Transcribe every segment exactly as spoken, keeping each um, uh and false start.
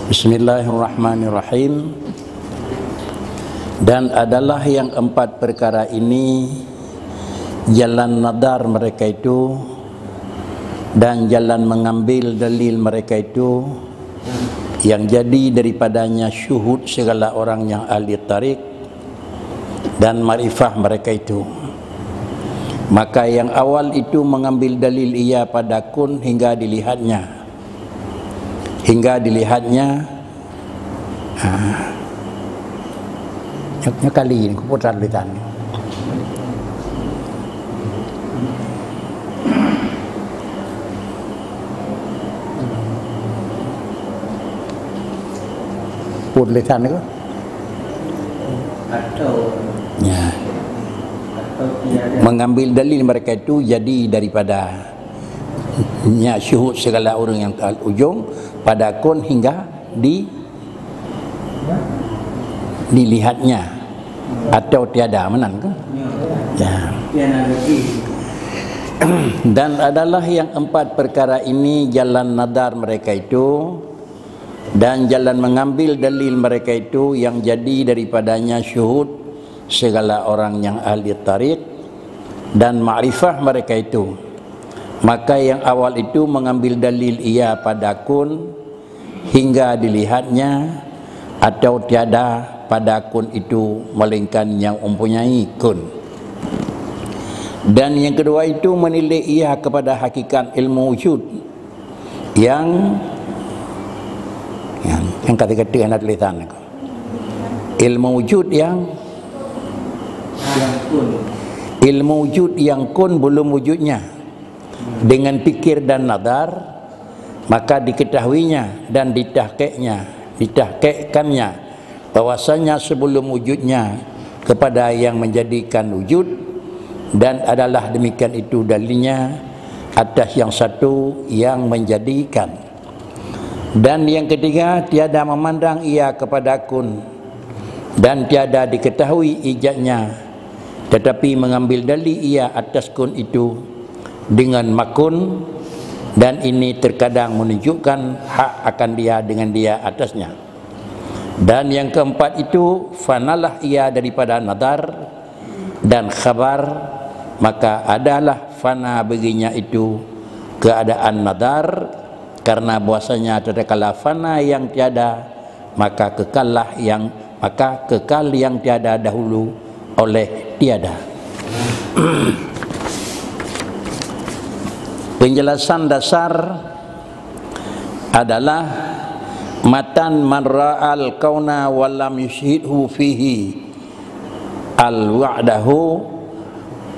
Bismillahirrahmanirrahim. Dan adalah yang empat perkara ini jalan nadhar mereka itu, dan jalan mengambil dalil mereka itu, yang jadi daripadanya syuhud segala orang yang ahli tarik, dan makrifah mereka itu. Maka yang awal itu mengambil dalil ia pada kun hingga dilihatnya. Hingga dilihatnya, ha, nyo, nyo kali ni, kuputar litan ni. Pun litan ni ke? Ya. Mengambil dalil mereka itu jadi daripada nya syuhud segala orang yang telah ujung pada kun hingga di dilihatnya atau tiada, meunan ke? Ya. Dan adalah yang empat perkara ini jalan nadhar mereka itu, dan jalan mengambil dalil mereka itu yang jadi daripadanya syuhud segala orang yang ahli tarik dan makrifah mereka itu. Maka yang awal itu mengambil dalil ia pada kun hingga dilihatnya atau tiada pada kun itu melainkan yang mempunyai kun. Dan yang kedua itu menilai ia kepada hakikat ilmu wujud yang, yang, yang kata-kata yang ada tulisan aku. Ilmu wujud yang, ilmu wujud yang kun belum wujudnya dengan pikir dan nadhar, maka diketahuinya dan ditahqiqnya, ditahqiqkannya bahwasanya sebelum wujudnya kepada yang menjadikan wujud, dan adalah demikian itu dalilnya atas yang satu yang menjadikan. Dan yang ketiga, tiada memandang ia kepada kun, dan tiada diketahui ijadnya, tetapi mengambil dalil ia atas kun itu dengan makun, dan ini terkadang menunjukkan hak akan dia dengan dia atasnya. Dan yang keempat itu, fanalah ia daripada nadhar dan khabar, maka adalah fana baginya itu keadaan nadhar, karena bahwasanya tatkala fana yang tiada, maka kekallah yang, maka kekal yang tiada dahulu oleh tiada. Penjelasan dasar adalah matan man ra'al kauna wa lam yusyhidhu fihi al wa'dahu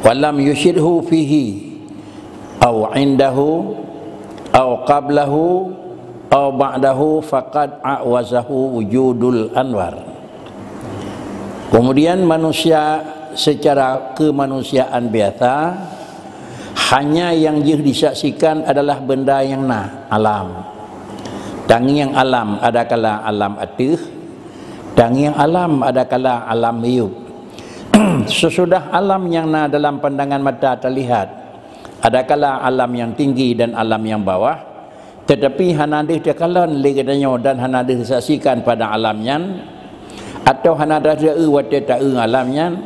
wa lam yusyhidhu fihi au indahu au qablahu au ba'dahu faqad a'wazahu wujudul anwar. Kemudian manusia secara kemanusiaan biasa, hanya yang jeuet disaksikan adalah benda yang na, alam. Tangieng alam, adakala alam ateueh, tangieng alam, adakala alam miyueb. Sesudah alam nyang na dalam pandangan mata talihat, adakala alam nyang tinggi dan alam nyang bawah, tetapi hana deuh takalon lé geutanyoe dan hana deuh tasaksikan pada alam nyan, atau hana deuh taeu watée taeu alam nyan,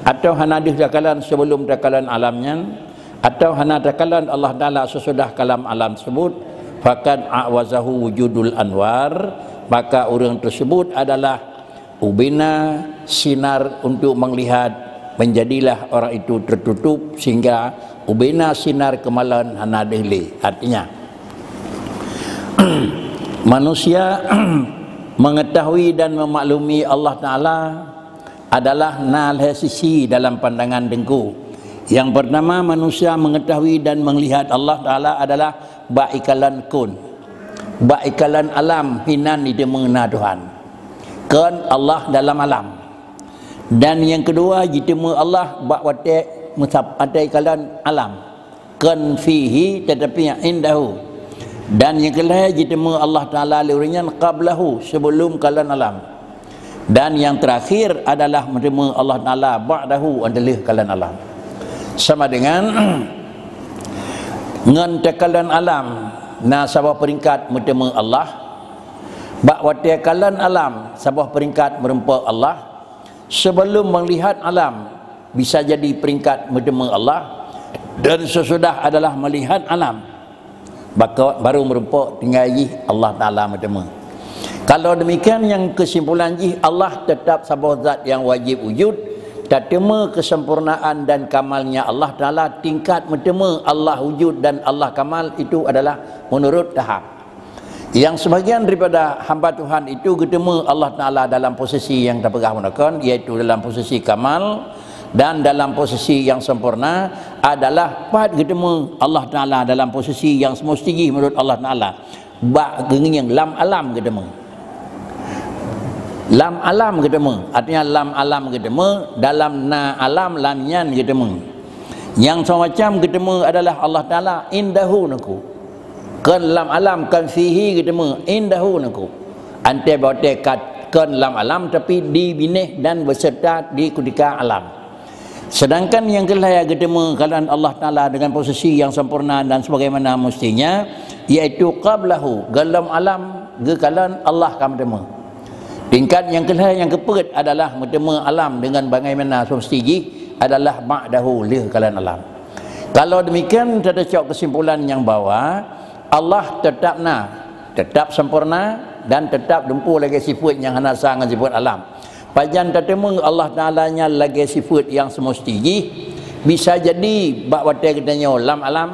atau hana deuh takalon sebelum takalon alam nyan, atau hana takalon Allah Taala sesudah kalam alam tersebut, faqad a'wazahu wujudul anwar, maka ureuëng tersebut adalah ubena sinar untuk melihat, menjadilah orang itu tertutup sehingga ubena sinar keumalon hana deuh lé. Artinya, manusia mengetahui dan memaklumi Allah Taala adalah na lhée sisi dalam pandangan teungku. Yang pertama, manusia mengetahui dan melihat Allah Taala adalah bak ikalon kun, bak ikalon alam, hinan jiteumé na Tuhan. Kon Allah dalam alam. Dan yang kedua, jiteumé Allah bak watée meusab-, watée ikalon alam. Kon fihi, tetapi yang indahu. Dan yang keulhée, jiteumé Allah Taala lé ureuëng nyan qablahu, sebelum kalon alam. Dan yang terakhir adalah meuteumeung Allah Taala ba'dahu, 'oh lheueh kalon alam. Sama dengan ngon takalon alam, na saboh peringkat meuteumeung Allah, Bak watée kalon alam saboh peringkat meureumpok Allah, sebelum melihat alam bisa jadi peringkat meuteumé Allah, dan sesudah adalah melihat alam, baka baru meureumpok tinggai jih Allah Taala meuteumé. Kalau demikian, nyang keusimpulan jih Allah tetap saboh zat nyang wajib wujud, tateumé keusempurnaan dan kamalnya Allah Taala, tingkat meuteumé Allah wujud dan Allah kamal itu adalah menurut tahap. Yang sebagian daripada hamba Tuhan itu geuteumé Allah Taala dalam posisi yang tapeugah meunoe kon, yaitu dalam posisi kamal dan dalam posisi yang sempurna, adalah pat geuteumé Allah Taala dalam posisi yang semesti jih menurut Allah Taala. Bak geungieng lam alam geuteumé. Lam alam geuteumé, artinya lam alam geuteumé, dalam na alam lam nyan geuteumé. Nyang semacam geuteumé adalah Allah Taala indahu neuku. Kon lam alam, kon fihi geuteumé, indahu neuku. Antée bak watée ka kon lam alam, tapi di binéh dan beserta di kutika alam. Sedangkan nyang keulhée geuteumé kalon Allah Taala dengan posisi yang sempurna dan sebagaimana mestinya, yaitu qablahu, golom alam geukalon Allah ka meuteumé. Tingkat nyang keulhée nyang keupeuet adalah meuteumé alam dengan bagaimana semesti jih adalah ba'dahu, lheueh kalon alam. Kalau demikian, teucok kesimpulan nyang bahwa Allah tetap na, tetap sempurna, dan tetap dumpeue lagée sifeuet nyang hana sa ngon sifeuet alam. Pajan tateumé Allah Taala nyan lagée sifeuet nyang semesti jih? Bisa jadi bak watée geutanyoe lam alam,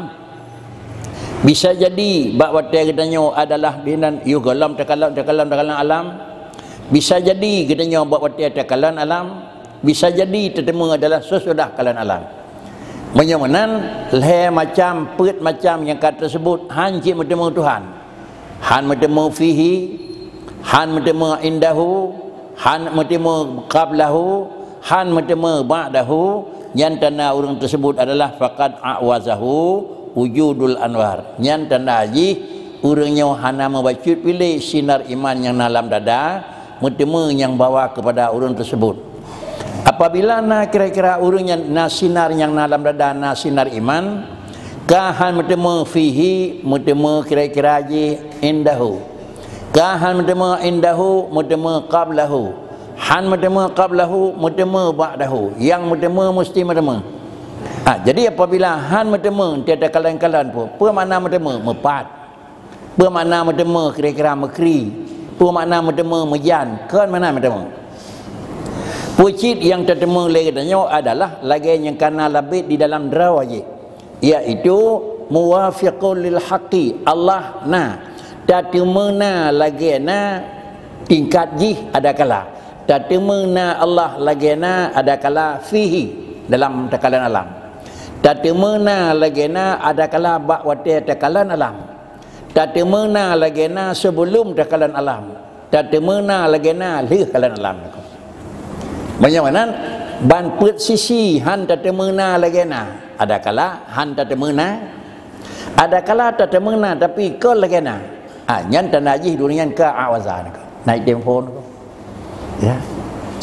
bisa jadi bak watée geutanyoe adalah dinan yôh golom takalon, takalon, takalon alam, bisa jadi geutanyoe bak watée takalon alam, bisa jadi tateumé adalah sesudah kalon alam. Meunyoe meunan, lhée macam, peuet macam nyang ka teuseubut han cit meuteumé Tuhan. Han meuteumé fihi, han meuteumé indahu, han meuteumé qablahu, han meuteumé ba'dahu, nyan tanda ureuëng teuseubut adalah faqad a'wazahu wujudul anwar. Nyan tanda jih ureuëng nyoe hana meubacut piléh sinar iman nyang na lam dada, meuteumé nyang bawa keupada ureuëng teuseubut. Apabila na kira-kira ureuëng nyan na sinar nyang na lam dada, na sinar iman, ka han meuteumé fihi, meuteumé kira-kira jih indahu. Ka han meuteumé indahu, meuteumé qablahu. Han meuteumé qablahu, meuteumé ba'dahu. Nyang meuteumé meusti meuteumé. Ha, jadi apabila han meuteumé, tieb-tieb kalon-kalon pun, peue makna meuteumé? Meupat. Peue makna meuteumé? Kira-kira meukri. Peue makna meuteumé? Meujan. Kon makna meuteumé. Peue cit nyang teuteumé lé geutanyoe adalah lagée nyang ka na labét di dalam droe jih, yaitu muwafiqul lil haqqi, Allah na. Tateumé na lagée na tingkat jih adakala. Tateumé na Allah lagée na adakala fihi, dalam takalon alam. Tateumé na lagée na adakala bak watée takalon alam. Tateumé na lagée na sibeulom takalon alam. Tateumé na lagée na lheueh kalon alam. Meunyoe meunan, ban peuet sisi han tateumé na lagée na. Adakala han tateumé na, adakala tateumé na, tapi kon lagée na. Ha, nyan tanda jih durian ka awazan. Naik tempo. Ya.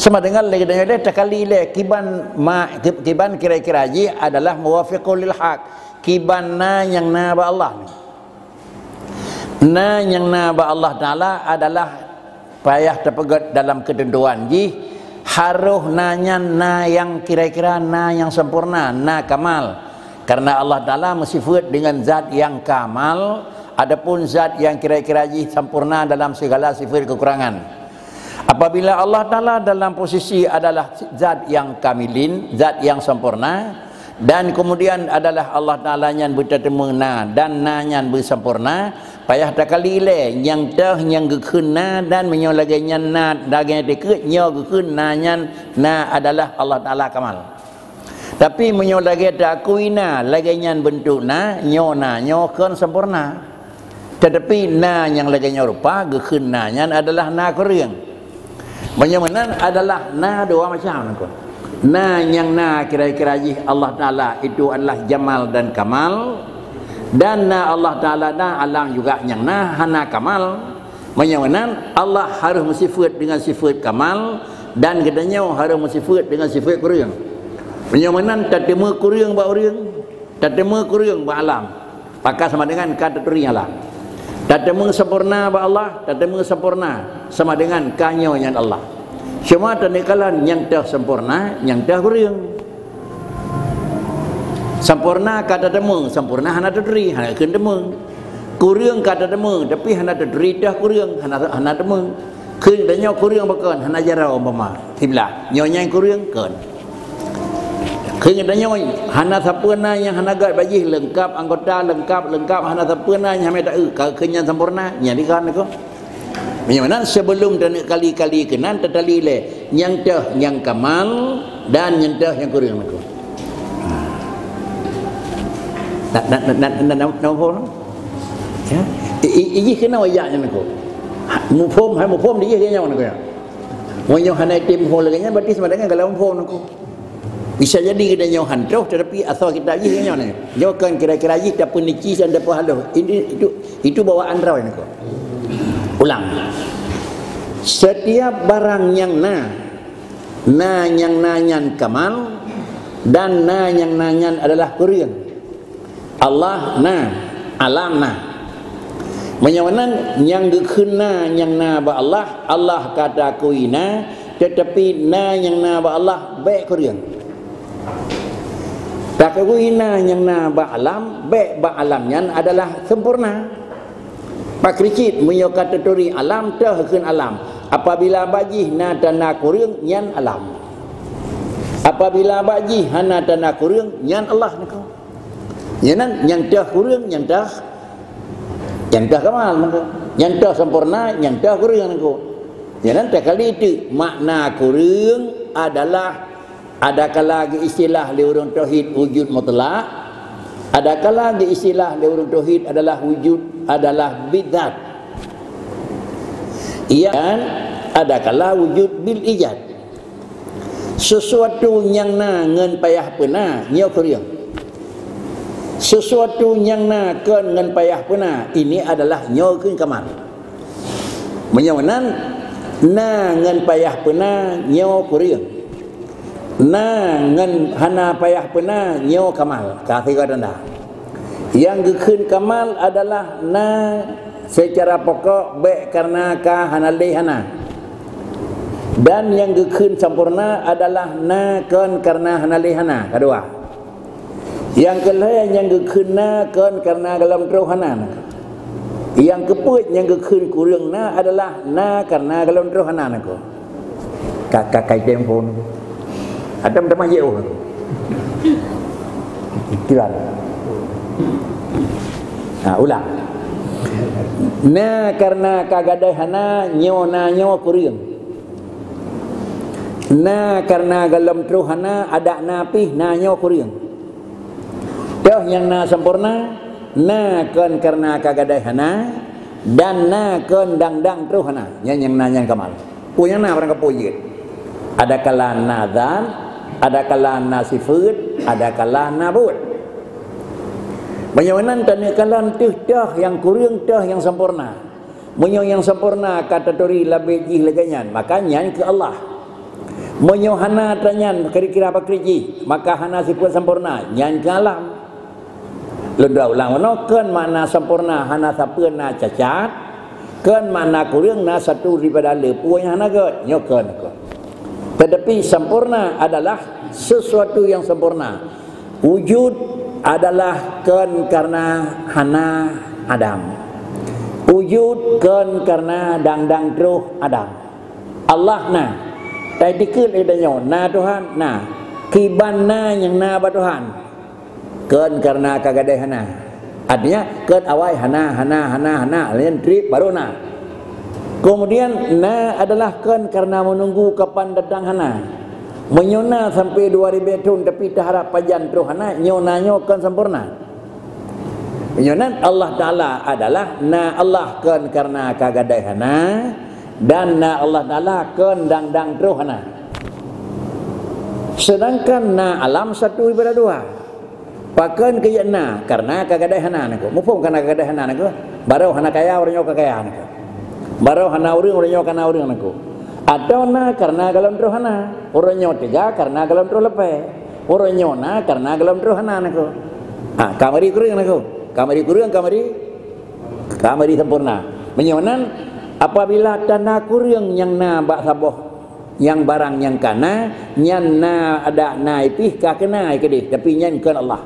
Sama dengan lagée nyoe lé, takali lé, kiban ma-, ki-, kiban kira-kira jih adalah muwafiqul lil haq. Kiban na nyang na bak Allah. Na nyang na bak Allah Taala adalah payah teupeugét dalam keuteuntuan jih, harôh na nyan na nyang kira-kira na nyang sempurna, na kamal. Karena Allah Taala meusifeuet dengan zat nyang kamal, adapun zat nyang kira-kira jih sempurna dalam segala sifeuet keukurangan. Apabila Allah Taala dalam posisi adalah zat nyang kamilin, zat nyang sempurna, dan kemudian adalah Allah Taala nyan beutateumé na, dan na nyan beusempurna, payah takali lé nyang teuh nyang geukheun na, dan meunyoe lagée nyan na, lagée dikeue nyoe geukheun na nyan na adalah Allah Taala kamal. Tapi meunyoe lagée takui na, lagée nyan beuntuk na, nyoe na, nyoe kon sempurna. Tetapi na nyang lagée nyoe rupa, geukheun na nyan adalah na kureueng. Meunyoe meunan adalah na dua macam nangkon. Na nyang na kira-kira jih Allah Taala itu adalah jamal dan kamal, dan na Allah Taala na alam juga nyang na hana kamal. Meunyoe meunan, Allah harôh meusifeuet dengan sifeuet kamal, dan geutanyoe harôh meusifeuet dengan sifeuet kureueng. Meunyoe meunan, tateumé kureueng bak ureueng, tateumé kureueng bak alam, maka sama dengan ka taturi alam. Tateumé sempurna bak Allah, tateumé sempurna sama dengan ka nyoe nyan Allah. Cuma taneuk kalon nyang teuh sempurna, nyang teuh kureueng. Sempurna ka tateumé, sempurna hana taturi, hana kheun teumé. Kureueng ka tateumé, tapi hana taturi teuh kureueng, hana, hana teumé. Kheun tanyoe kureueng pakon, hana jaroe umpama. Siblah, nyoe nyang kureueng kon. Kheun tanyoe hana sapeue na nyang hana gét bak jih, leungkab anggota, leungkab, leungkab, hana sapeue na nyang hana taeu, ka kheun nyan sempurna, nyan dikheun kon. Meunyoe meunan, sebelum taneuk kali-kali keunan, tatali lé nyang teuh nyang kamal dan nyang teuh nyang kureueng nyan kon. Na, na, na, na, na, na, na, na, Ya. I, i, i jih keunoe jak nyan kon. Muphom, hai muphom di jih nyoe kon. Meunyoe hana item muphom lagée nyan, berarti sama dengan galak muphom kon. Bisa jadi geutanyoe han troh, tetapi asal kitab jih nyoe nyan. Nyoe kan kira-kira jih tapeunici dan tapeuhaloh. Ini, itu, itu bawaan droe nyan kon. Ulang. Setiap barang nyang na, na nyang na nyan kamal, dan na nyang na nyan adalah kureueng. Allah na, alam na. Meunyoe meunan, nyang geukheun na nyang na bak Allah, Allah ka taakui na, teutapi na nyang na bak Allah bék kureueng. Taakui na nyang na bak alam, bék bak alam nyan adalah sempurna. Pakri cit meunyoe ka taturi alam, teuh kheun alam. Apabila bak jih na tanda kureueng, nyan alam. Apabila bak jih hana tanda kureueng, nyan Allah nyan kon. Nyan nan nyang teuh kureueng, nyang teuh, nyang teuh kamal nyan kon. Nyang teuh sempurna, nyang teuh kureueng nyan kon. Nyan nan takali teuk makna kureueng adalah adakala geuistilah lé ureuëng tauhid wujud mutlak, adakala geuistilah lé ureuëng tauhid adalah wujud adalah bidzat. Iya, adakala wujud bil ijad. Sesuatu nyang na ngon payah peuna, nyoe kureueng. Sesuatu nyang na kon ngon payah peuna, ini adalah nyoe kheun kamal. Meunyoe meunan, na ngon payah peuna, nyoe kureueng. Na ngon hana payah peuna, nyoe kamal. Ka sigoe tanda. Nyang geukheun kamal adalah na seucara pokok bék kareuna ka hana lé hana. Dan nyang geukheun sampoereuna adalah na kon kareuna hana lé hana, ka dua. Nyang keu lhée nyang geukheun na kon kareuna gohlom troh hana na. Nyang keu peuet nyang geukheun kureueng na adalah na kareuna gohlom troh hana na ko. Ka, ka, ka item phon. Atam teuma jeuh. Kiban. Ha, ulang. Na kareuna ka gadôh hana, nyoe na nyoe kureueng. Na kareuna gohlom troh hana, adak na pih na nyoe kureueng. Toh nyang na sampoereuna, na kon kareuna ka gadôh hana, dan na kon dang-dang troh hana. Nyan nyang na nyan kamal. Peue nyang na barang kapeue jeuet. Adakala na zat, adakala na sifeut, adakala na buet. Meunyoe meunan taneuk kalon teuh toh nyang kureueng toh nyang sampoereuna. Meunyoe nyang sampoereuna ka taturi labée jih lagée nyan, maka nyan keu Allah. Meunyoe hana tanyan kira-kira pakri jih, maka hana sifeut sampoereuna, nyan keu alam. Lôn dua ulang meunoe, kon makna sampoereuna hana sapeue na cacat, kon makna kureueng na satu daripada le peue nyang hana gét, nyoe kon, kon. Tetapi sampoereuna adalah sesuatu yang sempurna. Wujud adalah kon kareuna hana adam. Wujud kon kareuna dang-dang troh adam. Allah na. Taiktikeuet lé tanyoe, na Tuhan, na. Kiban na nyang na bak Tuhan. Kon kareuna ka gadôh hana. Artinya, kon awai hana, hana, hana, hana, laén treb baru na. Kemudian, na adalah kon kareuna meununggu kapan datang hana. Meunyoe na sampai dua ribée thon, tapi taharap pajan troh hana, nyoe na nyoe kon sampoereuna. Meunyoe nan Allah Taala adalah na Allah kon kareuna ka gadôh hana, dan na Allah Taala kon dang-dang troh hana. Sedangkan na alam satu daripada dua. Pakon keu na? Kareuna ka gadôh hana nangku. Muphom kareuna ka gadôh hana nangku. Barô hana kaya, uroe nyoe ka kaya nangku. Barô hana ureuëng, uroe nyoe ka na ureuëng nangku. Atawa na kareuna gohlom troh hana. Uroe nyoe teuga kareuna gohlom troh leupah. Uroe nyoe na kareuna gohlom troh hana nangku. Ha, ka meuri kureueng nangku. Ka meuri kureueng, ka meuri Ka meuri sempurna. Meunyoe nan, apabila tanda kureueng nyang na bak saboh nyang barang nyang ka na, nyan na adak na pih ka keuna keudeh, tapi nyan kon Allah.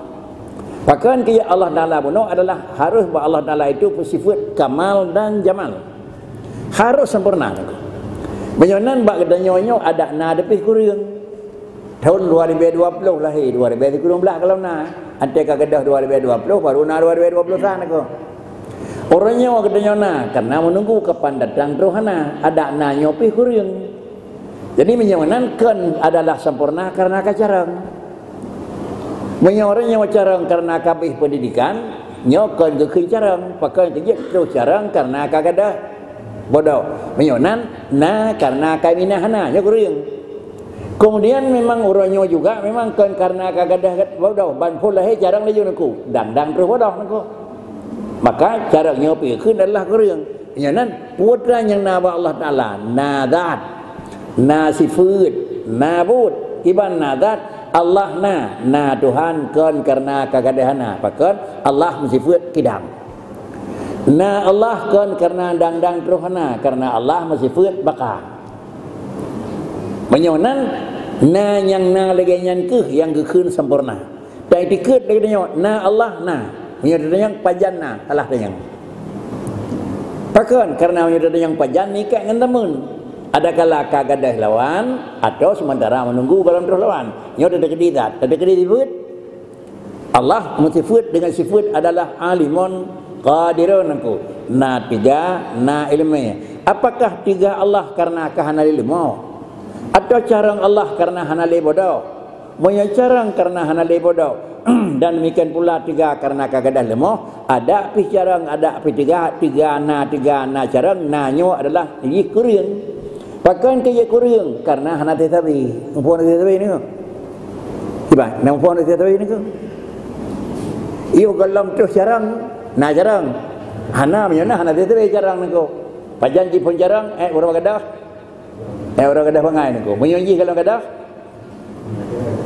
Pakon keu Allah Taala bunoe adalah harus bak Allah Taala itu bersifat kamal dan jamal. Harus sempurna. Meunyoe nan bak geutanyoe nyoe adak na pih kureueng. Tahun dua ribu dua puluh lahé, dua ribu tujuh belas kalau na. Antai ka gadôh dua ribu dua puluh, baru na dua ribu dua puluh satu ko. Uroe nyoe geutanyoe na, karena menunggu kapan datang roh hana, adak na nyoe pih kureueng. Jadi meunyoe nan kon adalah sempurna karena ka carông. Meunyoe uroe nyoe carông karena ka abéh pendidikan, nyoe kon geukheun carông, pakon keu jeuet troh carông karena ka gadôh bodoh. Meunyoe nan, na karena ka minah hana, nyoe kureueng. Kemudian memang uroe nyoe juga memang kon karena ka gadôh bodoh, ban phon lahé carông laju nangku, dang-dang troh bodoh nangku. Maka carông nyoe pih kheun adalah kureueng. Nyan nan, peue treuk nyang na bak Allah Taala, na zat, na sifeut, na buet. Kiban na zat, Allah na, na Tuhan kon karena ka gadôh hana. Pakon? Allah meusifeut kidam. Na Allah kon karena dang-dang troh hana, karena Allah meusifeut baka. Meunyoe nan, na nyang na lagée nyan kheueh nyang geukheun sempurna. Dan itikeuet lagée nyoe, na Allah na. Meunyoe tatanyong pajan na, salah tanyong. Pakon? Karena meunyoe tatanyong pajan, meuikat ngon teumon. Adakala ka gadôh lawan, atau sementara menunggu gohlom troh lawan. Nyoe teukeudi zat, teukeudi sifeut. Allah meusifeut dengan sifeut adalah alimun qadirun nangku. Na teuga, na ileumé. Apakah teuga Allah karena ka hana lé leumo? Atau carông Allah karena hana lé bodoh? Meunyoe carông karena hana lé bodoh, dan demikian pula teuga karena ka gadôh leumo, adak pih carông, adak pih teuga, teuga na, teuga na carông, na nyoe adalah jih kureueng. Pakon keu jih kureueng? Karena hana teusabe. Muphom teusabe ni? Kiban, na muphom teusabe ni? Yôh gohlom troh carông, na carông. Hana, meunyoe na hana teusabe carông nangku. Pajan jiphon carông, eh, uroe gadôh. Eh, uroe gadôh bangai nangku. Meunyoe jih gohlom gadôh,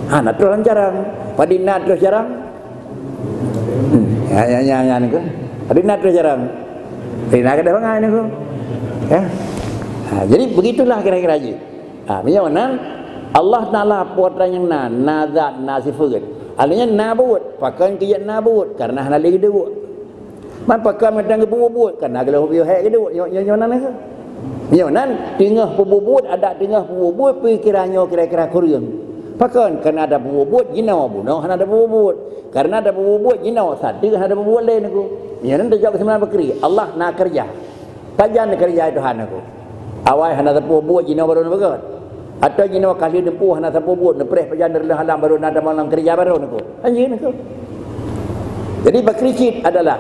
hana troh lam carông. Padum na troh carông? Hmm, ya, ya, ya, ya, nangku. Padum na troh carông? Padum na gadôh bangai nangku. Ya. Ha, jadi begitulah kira-kira jih. Ha, meunyoe nan, Allah Taala peue treuk nyang na, na zat, na sifeut. Artinya na buet, pakon keu jeuet na buet, karena hana lé geuduek. Man pakon mantong geupeubuet-buet, karena geulong piôh hék geuduek, nyoe, nyoe, nyoe nan nangku. Nyoe nan, teungoh peubuet-buet, adak teungoh peubuet-buet, pih kira nyoe kira-kira kureueng. Pakon? Karena ada peubuet-buet, jinoe bunoe hana ada peubuet-buet. Karena ada peubuet-buet, jinoe sateue hana ada peubuet lé nangku. Nyoe nan teujaweueb keusimpulan bakri, Allah na keureuja. Pajan keureuja Tuhan nangku. Awai hana sapeue buet, jinoe barô neupeugét. Atau jinoe ka lheueh neupeubuet hana sapeue buet, neupreh pajan dari leueh alam barô na tamong lam keureuja barô nangku. Hanjeuet nangku. Jadi bakri cit adalah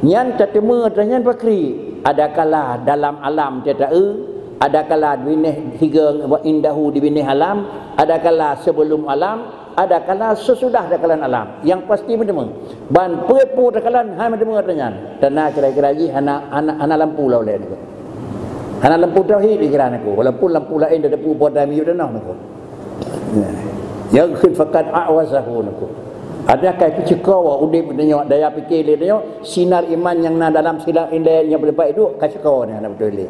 nyan tateumé atra nyan bakri. Adakala dalam alam teuta-eu, adakala binéh sigoe wa indahu di binéh alam, adakala sebelum alam, adakala sesudah takalon alam. Nyang pasti meuteumé. Ban peuet peuet takalon hai meuteumé atra nyan. Tanda kira-kira jih hana, hana, hana lampu lom lé nangku. Hana lampu tauhid dikira nangku. Walaupun lampu laén tateupeue pada miyueb tanoh nangku. Nyan kheun faqad a'wazahu nangku. Ada kai peuceuko udeb tanyoe, daya pike lé tanyoe, sinar iman nyang na dalam silang indai nyang beuleubak itu ka ceuko nyan hana beutôi lé.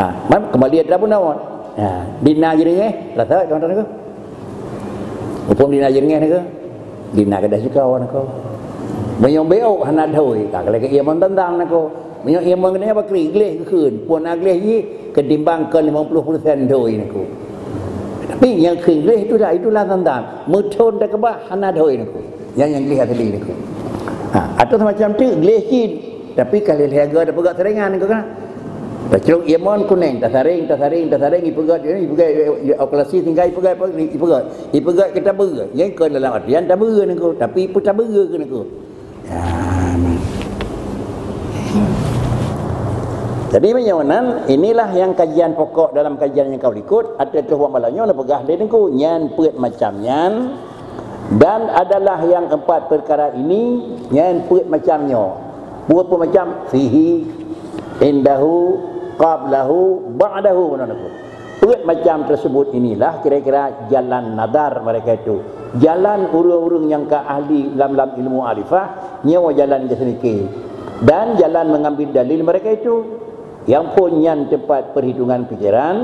Ha, man kembali atra bunoe. Ha, dina jireungéh, rasa tuan-tuan nangku. Muphom dina jireungéh nangku. Dina gadôh ceuko nangku. Meunyoe beuk hana dhôi, ka lagée ié mon tantang nangku. Meunyoe ié mon geutanyoe bakri, gleh geukheun. Peue na gleh jih, ketimbang kon limong ploh persen dhôi nangku. Tapi nyang kheun gleh itulah, itulah tantang. Meuthon takeubah hana dhôi nangku. Nyang, nyang gleh asli nangku. Ha, atau semacam tu gleh cit. Tapi ka lheueh-lheueh hareuga tapeugét saringan nangku kan. Tacok ié mon kunéng, tasaring, tasaring, tasaring, ipeugét, ipeugét, ipeugét, ipeugét, ipeugét keu tabeue. Nyang kon dalam artian tabeue nangku, tapi peue tabeue keu nangku. Ya. Jadi meunyoe nan, inilah yang kajian pokok dalam kajian nyang ka likot, ateueh tuh wang malam nyoe neupeugah lé nangku, nyan peuet macam nyan. Dan adalah yang empat perkara ini, nyan peuet macam nyoe. Peuet-peuet macam, fihi, indahu, qablahu, ba'dahu, meunan peuet. Peuet macam tersebut inilah kira-kira jalan nadar mereka itu. Jalan ureuëng-ureuëng nyang ka ahli lam-lam ilmu arifah, nyoe jalan geuseunikée. Dan jalan mengambil dalil mereka itu. Yang phôn nyan tempat perhitungan pikiran,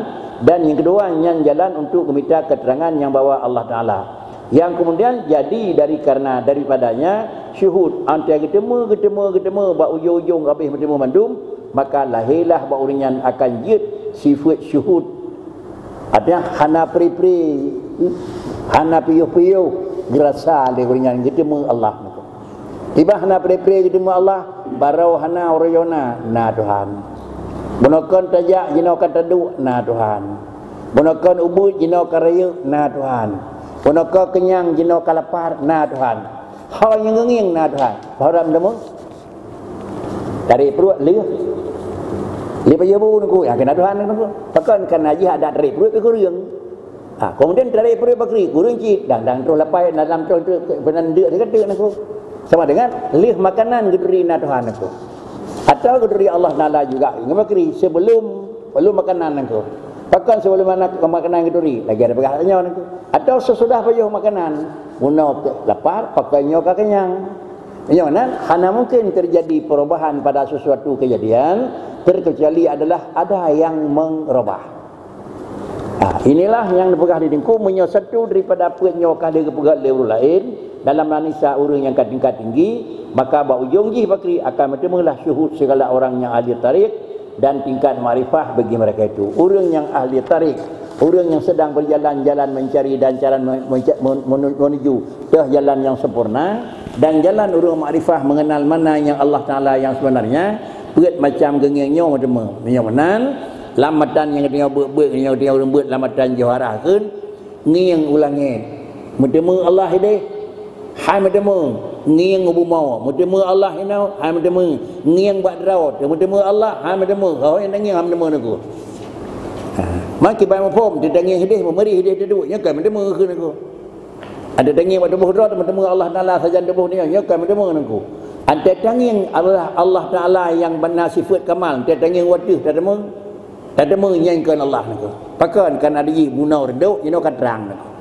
dan yang kedua nyan jalan untuk meminta keterangan yang bawa Allah Taala. Yang kemudian jadi dari karena daripadanya syuhud. Antara geuteumé, geuteumé, geuteumé, bak ujong-ujong habéh meuteumé mandum, maka lahirlah bak ureuëng nyan akan jeuet sifeuet syuhud. Artinya hana pri-pri, hana piôh-piôh geurasa lé ureuëng nyan geuteumé Allah. Tiba hana pre-pre geuteumé Allah, barô hana uroe na, na Tuhan. Bunoe kon tajak jinoe ka taduek, na Tuhan. Bunoe kon ubit jinoe ka rayeuk, na Tuhan. Bunoe kon keunyang jinoe ka lapar, na Tuhan. Ho nyang geungieng, na Tuhan. Ho ram deungoe. Tarek pruet lheueh. Lheueh pajoh bu nungku, ya keunan Tuhan nungku. Pakon kana jih adak tarek pruet keu kureueng. Ha, kemudian tarek pruet bakri, kureueng cit, dan, dan troh lapai, dan dalam troh tu, peunan deuk teuka-teuka nungku. Sama dengan lheueh makanan geuturi na Tuhan nungku. Atau geuturi Allah Taala juga ngon bakri sebelum, sebelum makanan nungku. Pakon sebelum makanan geuturi, lagi ada peugah nyoe nungku. Atau sesudah pajoh makanan, bunoe lapar, pakon nyoe ka kenyang. Nyoe nan hana mungkin terjadi perubahan pada sesuatu kejadian, terkecuali adalah ada yang mengubah. Ah, inilah yang dipeugah di teungku, meunyoe satu daripada peuet nyoe ka lheueh geupeugah lé ureuëng laén dalam manusia ureuëng nyang ka tingkat tinggi, maka bak ujong jih bakri akan meuteumé lah syuhud segala orang nyang ahli tarikh dan tingkat makrifah bagi mereka itu. Ureuëng nyang ahli tarikh, ureuëng nyang sedang berjalan-jalan mencari dan jalan men-, menca-, men-, menu-, menuju teuh jalan nyang sempurna, dan jalan ureuëng makrifah mengenal mana nyang Allah Taala nyang sebenarnya, peuet macam geungieng nyoe meuteumé. Meunyoe meunan, lam matan nyang geutanyoe beuet-beuet, nyang geutanyoe ureuëng beuet lam matan jih arah kheun, ngieng u langét. Meuteumé Allah idéh, hai meuteumé. Ngieng u bumoe, meuteumé Allah inoe, hai meuteumé. Ngieng bak droe, meuteumé Allah, hai meuteumé. Ho nyang tangieng, hai meuteumé nungku. Ha, maki bai muphom, teutangieng idéh, meumeri idéh teuduek, nyoe kan meuteumé kheun nungku. Ada tangieng bak tuboh droe, meuteumé Allah Taala sajan tuboh nyoe, nyoe kan meuteumé nungku. Ada tangieng adalah Allah Taala nyang bana sifeuet kamal, ada tangieng wateuh, tateumé. Tateumé nyan kon Allah nungku. Pakon kana dijih bunoe reudok, jinoe ka trang nungku.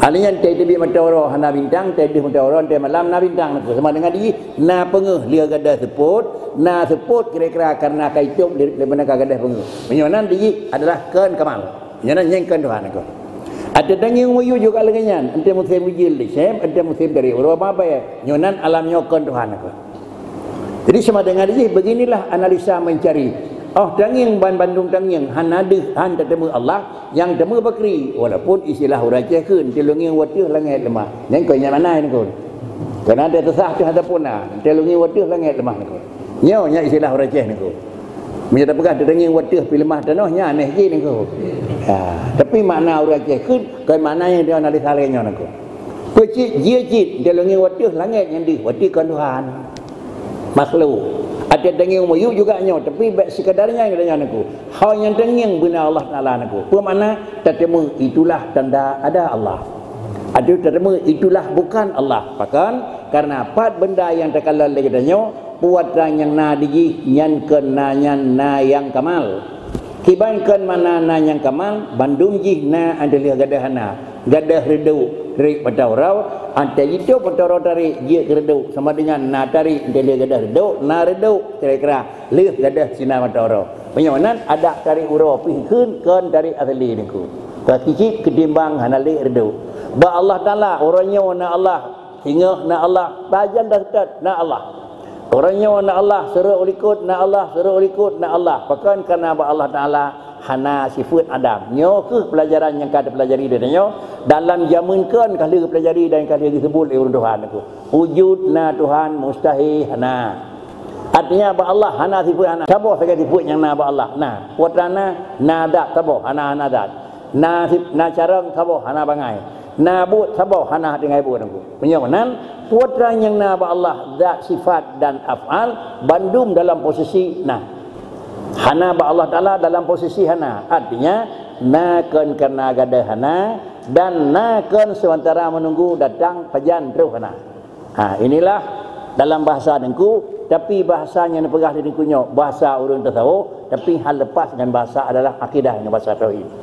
Ahli nyan teubiet mata uroe hana bintang, teubiet mata uroe teumalam na bintang nungku. Sama dengan dijih na peungeuh lheueh gadôh seupôt, na seupôt kira-kira karena ka itôb lé-, lé mana ka gadôh peungeuh. Meunyoe nan dijih adalah kon kamal. Nyoe nan nyang kon Tuhan aku. Ada tangieng muyueb juga lagée nyan, entée musim ujeuen licém, entée musim dari uroe mabée. Nyoe nan alam nyoe kon Tuhan aku. Jadi sama dengan jih, beginilah analisa mencari. Oh, tangieng ban bandum tangieng, hana deuh, han tateumé Allah, nyang teumé bakri. Walaupun istilah ureuëng Aceh kheun, "Tilungieng wateuh langét leumah." Nyang kon nyan mana nyan kon. Kena ada tesah teuh ataupun na, "Tilungieng wateuh langét leumah" nyan kon. Nyoe nya istilah ureuëng Aceh nyan kon. Meunyoe tapeugah, "Tilungieng wateuh pih leumah tanoh," nya aneh jih nyan kon. Ha, tapi makna ureuëng Aceh kheun, kon makna nyang dia analisa lagée nyoe nyan kon. Peue cit, jih cit, "Tilungieng wateuh langét nyang deuh," wateuh kon Tuhan. Makhluk. Ada tangieng muyueb juga nyoe, tapi bék sekadar nyan geutanyoe nyan kon. Hal nyang tangieng beuna Allah Taala nyan kon. Peue makna? Tateumé itulah tanda ada Allah. Atau tateumé itulah bukan Allah. Pakon? Karena pat benda nyang takalon lé geutanyoe, peue atra nyang na dijih nyan kon na nyan na nyang kamal. Kiban kon mana na nyang kamal, bandum jih na adalah gadôh hana. Gadôh reudok, tarék mata uroe, antée jitôb mata uroe tarék, jeuet keu reudok. Sama dengan na tarék, entée lheueh gadôh reudok, na reudok, kira-kira lheueh gadôh sinan mata uroe. Meunyoe nan adak tarék uroe pih kheun kon tarék asli nyan kon. Ka kicit keutimbang hana lé reudok. Bak Allah Taala, uroe nyoe na Allah, singoh na Allah, pajan dah seutôt na Allah. Uroe nyoe na Allah, seurok u likot na Allah, seurok u likot na Allah. Pakon kana bak Allah Taala hana sifeuet adam. Nyoe kheueh peulajaran nyang ka tapeulajari di tanyoe dalam jameun kon ka lheueh peulajari dan ka lheueh geuseubuet lé ureuëng Tuhan nyan kon. Wujud na Tuhan, mustahil hana. Artinya bak Allah hana sifeuet hana. Saboh sagai sifeuet nyang na bak Allah. Na. Peue atra na, na zat saboh, hana hana zat. Na sif-, na carông saboh, hana bangai. Na buet saboh, hana tinggai buet nyan kon. Meunyoe meunan, peue atra nyang na bak Allah, zat, sifat dan af'al, bandum dalam posisi na. Hana bak Allah Taala dalam posisi hana. Artinya, na kon karena gadôh hana, dan na kon sementara menunggu datang pajan troh hana. Ha, inilah dalam bahasa teungku, tapi bahasa nyang dipeugah di teungku nyoe, bahasa ureuëng tasawuf, tapi hal lepas dengan bahasa adalah akidah dengan bahasa tauhid.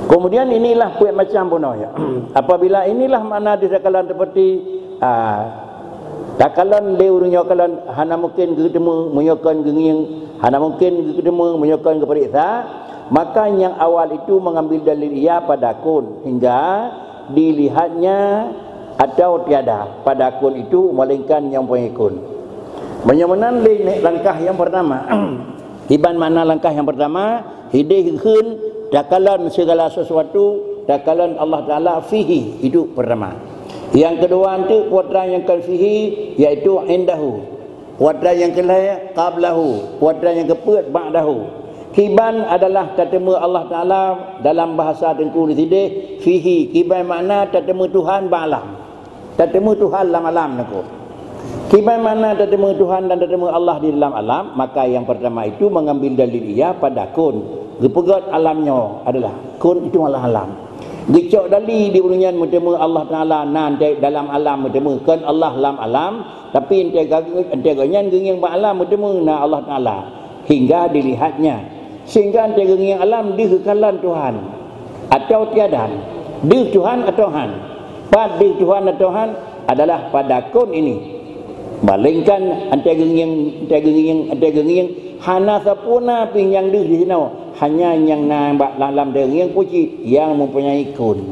Kemudian inilah peuet macam bunoe. Apabila inilah makna di segala seperti, ah, Takalon lé ureuëng nyoe kalon hana mungken geuteumé meunyoe kon geungieng, hana mungken geuteumé meunyoe kon geupareksa, maka nyang awal itu mengambil dalil ia pada kun, hingga dilihatnya atau tiada pada kun itu, melainkan nyang pengikut. Meunyoe meunan lé langkah nyang pertama. Kiban makna langkah nyang pertama, hideh kheun takalon segala sesuatu, takalon Allah Taala fihi, itu pertama. Yang kedua, untuk kuadran yang kan fihi, yaitu indahu. Kuadran yang kelai qablahu, kuadran yang keempat ba'dahu. Kiban adalah tateumé Allah Taala dalam bahasa Teungku di sideh, fihi, kiban makna tateumé Tuhan bak alam. Tateumé Tuhan lam alam niko. Kiban makna tateumé Tuhan dan tateumé Allah di dalam alam, maka yang pertama itu mengambil dalil ia pada kun. Geupeugét alam nyoe adalah kun itu adalah alam. Geucok dali di ureuëng nyan meuteumé Allah Taala nan dalam alam meuteumé, kon Allah lam alam, tapi entega, entega nyan geungieng bak alam meuteumé na Allah Taala hingga dilihatnya. Sehingga entega geungieng alam deuh kalon Tuhan atau tiada, deuh Tuhan atau han. Pat deuh Tuhan atau han adalah pada kun ini. Melainkan entega geungieng, entega geungieng, entega geungieng hana sapeue na pih nyang deuh di sinoe, hanya nyang na bak lam-lam deuh ngieng pucit yang mempunyai kun.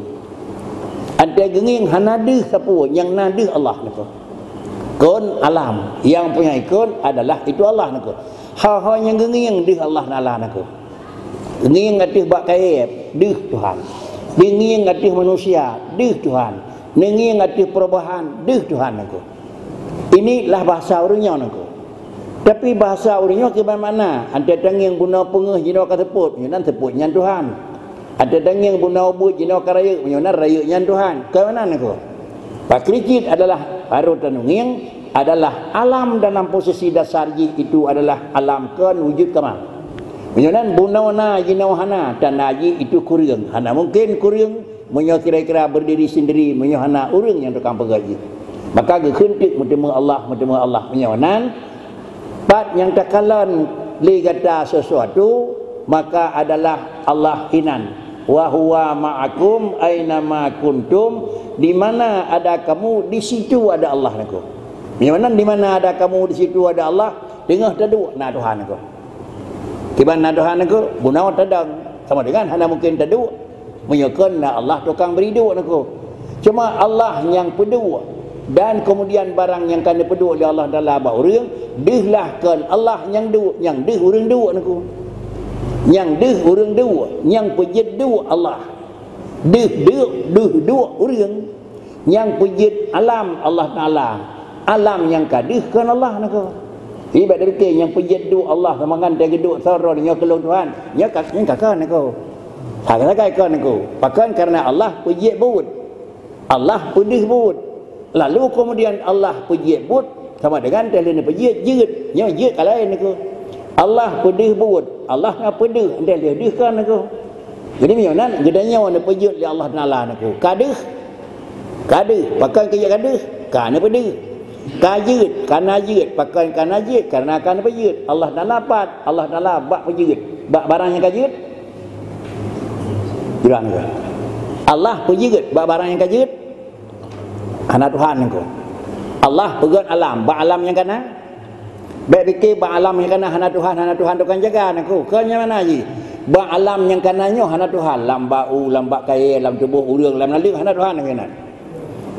Entega geungieng hana deuh sapeue, nyang na deuh Allah niko. Kun alam, yang mempunyai kun adalah itu Allah niko. Hal-hal nyang geungieng deuh Allah Taala niko. Ngieng ateueh bak kayée deuh Tuhan. Ngieng ateueh manusia deuh Tuhan. Ngieng ateueh perubahan deuh Tuhan niko. Inilah bahasa ureuëng nyoe niko. Tapi bahasa ureuëng nyoe kiban makna, antara tangieng bunoe peungeuh jinoe ka seupôt, nyoe nan seupôt nyan Tuhan. Antara tangieng bunoe buet jinoe ka rayeuk, nyoe nan rayeuk nyan Tuhan. Keunan niko. Pakri cit adalah baru tangieng adalah alam dalam posisi dasar jih itu adalah alam kon wujud kamal. Nyoe nan bunoe na jinoe hana, tanda jih itu kureueng. Hana mungken kureueng. Meunyoe kira-kira berdiri sendiri, meunyoe hana ureuëng nyang tukang peugah jih, maka geukheun teuk meuteumé Allah, meuteumé Allah. Meunyoe nan, pat nyang takalon lé gata sesuatu, maka adalah Allah hinan. Wa huwa ma'akum aina ma kuntum, di mana ada kamu, di situ ada Allah niko. Meunyoe nan di mana ada kamu, di situ ada Allah, teungoh taduek na Tuhan niko. Kiban na Tuhan niko, bunoe tadong, sama dengan hana mungken taduek. Meunyoe kon na Allah tukang bri duek niko. Cuma Allah nyang peuduek, dan kemudian barang nyang ka neupeuduek lé Allah Taala bak ureuëng, deuh lah kon Allah nyang duek, nyang deuh ureuëng duek niko. Nyang deuh ureuëng duek, nyang peujeuet duek Allah. Deuh duek, deuh duek ureuëng. Nyang peujeuet alam Allah Taala, alam nyang ka deuh kon Allah niko. Jadi bak deuke nyang peujeuet duek Allah sama ngon teugeudok soroe nyoe keulong Tuhan, nyoe ka, nyoe ka kon niko. Sagai-sagai kon niko. Pakon karena Allah peujeuet buet. Allah peudeuh buet. Lalu kemudian Allah peujeuet buet sama dengan teuh lheueh peujeuet jeuet. Nyoe jeuet ka laén niko. Allah peudeuh buet. Allah na peudeuh teuh lheueh deuh kon niko. Jadi meunyoe nan geutanyoe neupeujeuet lé Allah Taala niko. Ka deuh Ka deuh, pakon keu jeuet ka deuh? Ka neupeudeuh. Ka jeuet, ka na jeuet, pakon ka na jeuet? Karena ka neupeujeuet. Allah Taala pat, Allah Taala bak peujeuet. Bak barang nyang ka jeuet? Jeulaih niko. Allah peujeuet bak barang nyang ka jeuet? Hana Tuhan niko. Allah peugét alam, bak alam nyang ka na? Bék pike bak alam nyang ka na hana Tuhan, hana Tuhan tukang jaga niko. Kon nyan mana jih? Bak alam nyang ka na nyoe hana Tuhan, lam bak u, lam bak kayée, lam tuboh ureuëng, lam naleueng hana Tuhan nyang keunan.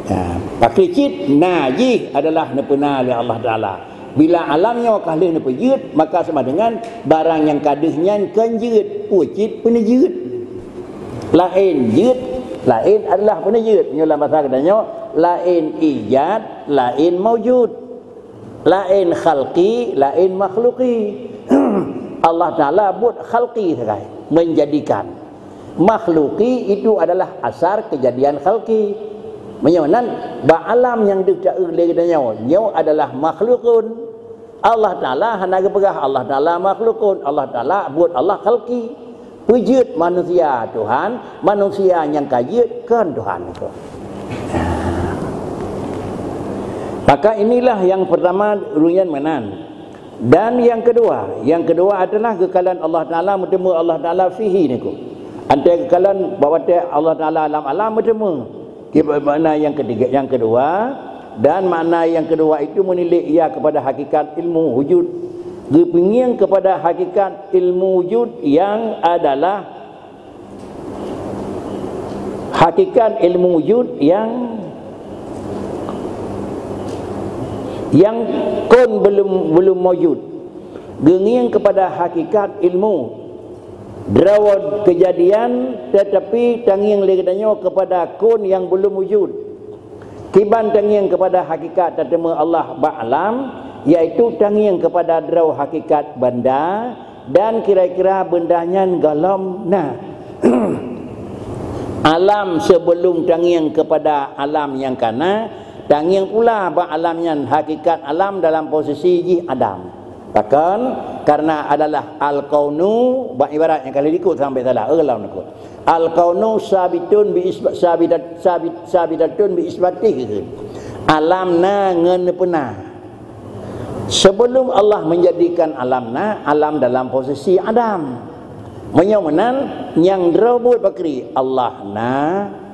Ha, pakri cit na jih adalah neupeuna lé Allah Taala. Bila alam nyoe ka lheueh neupeujeuet, maka sama dengan barang nyang ka deuh nyan kon jeuet, peue cit peuneujeuet. Laén jeuet, laén adalah peuneujeuet. Nyoe lam basa geutanyoe, laén ijad, laén maujud. Laén khalqi, laén makhluqi. Allah Taala buet khalqi sagai, menjadikan. Makhluqi itu adalah asar kejadian khalqi. Meunyoe nan, bak alam nyang deuh taeu lé geutanyoe, nyoe adalah makhluqun. Allah Taala hana geupeugah Allah Taala makhluqun. Allah Taala buet Allah khalqi. Peujeuet manusia Tuhan, manusia nyang ka jeuet kon Tuhan niko. Maka inilah yang pertama ureuëng nyan meunan. Dan yang kedua, yang kedua adalah geukalon Allah Taala, meuteumé Allah Taala fihi niko. Antara geukalon bak watée Allah Taala lam alam meuteumé. Kiban makna yang ketiga, yang kedua, Dan makna yang kedua itu menilik ia kepada hakikat ilmu wujud. Geupeungieng kepada hakikat ilmu wujud yang adalah hakikat ilmu wujud yang yang kon belum belum maujud. Geungieng kepada hakikat ilmu droe kejadian, tetapi tangieng lé geutanyoe kepada kon yang belum wujud. Kiban tangieng kepada hakikat tateumé Allah bak alam, yaitu tangieng kepada droe hakikat benda, dan kira-kira benda nyan gohlom na. Alam sebelum tangieng kepada alam nyang ka na, tangieng pula bak alam nyan, hakikat alam dalam posisi jih adam. Pakon? Karena adalah al-kaunu, bak ibarat nyang ka lheueh likot sampai salah, eh, lawan likot. Al-kaunu sabitun bi isba-, sabidat-, sabit-, sabidatun bi isbatih. Alam na ngon neupeuna. Sebelum Allah menjadikan alam na, alam dalam posisi adam. Meunyoe meunan, nyang droe buet pakri, Allah na,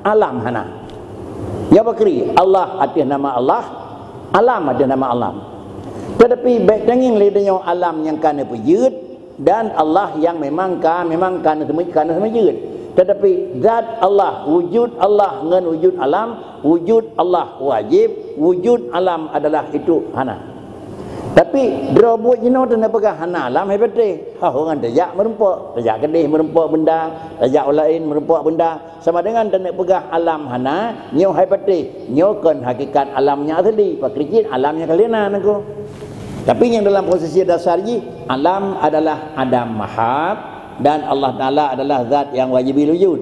alam hana. Nyoe pakri, Allah ateueh nama Allah, alam ateueh nama alam. Tetapi bèk tangieng lé tanyoe alam nyang ka neupeujeuet, dan Allah yang memang ka, memang ka neuteumé-, ka neuteumeujeuet. Tetapi zat Allah, wujud Allah ngon wujud alam, wujud Allah wajib, wujud alam adalah itu hana. Tapi droe buet jinoe teuneuk peugah hana alam hai patéh. Hah, ureueng tajak meurumpok, tajak keudeh meurumpok benda, tajak u laén meurumpok benda. Sama dengan teuneuk peugah alam hana, nyoe hai patéh, nyoe kon hakikat alam nyang asli, pakri cit alam nyang ka lheueh na nangko. Tapi nyang dalam posisi dasar jih, alam adalah adam mahad dan Allah Taala adalah zat yang wajibul wujud.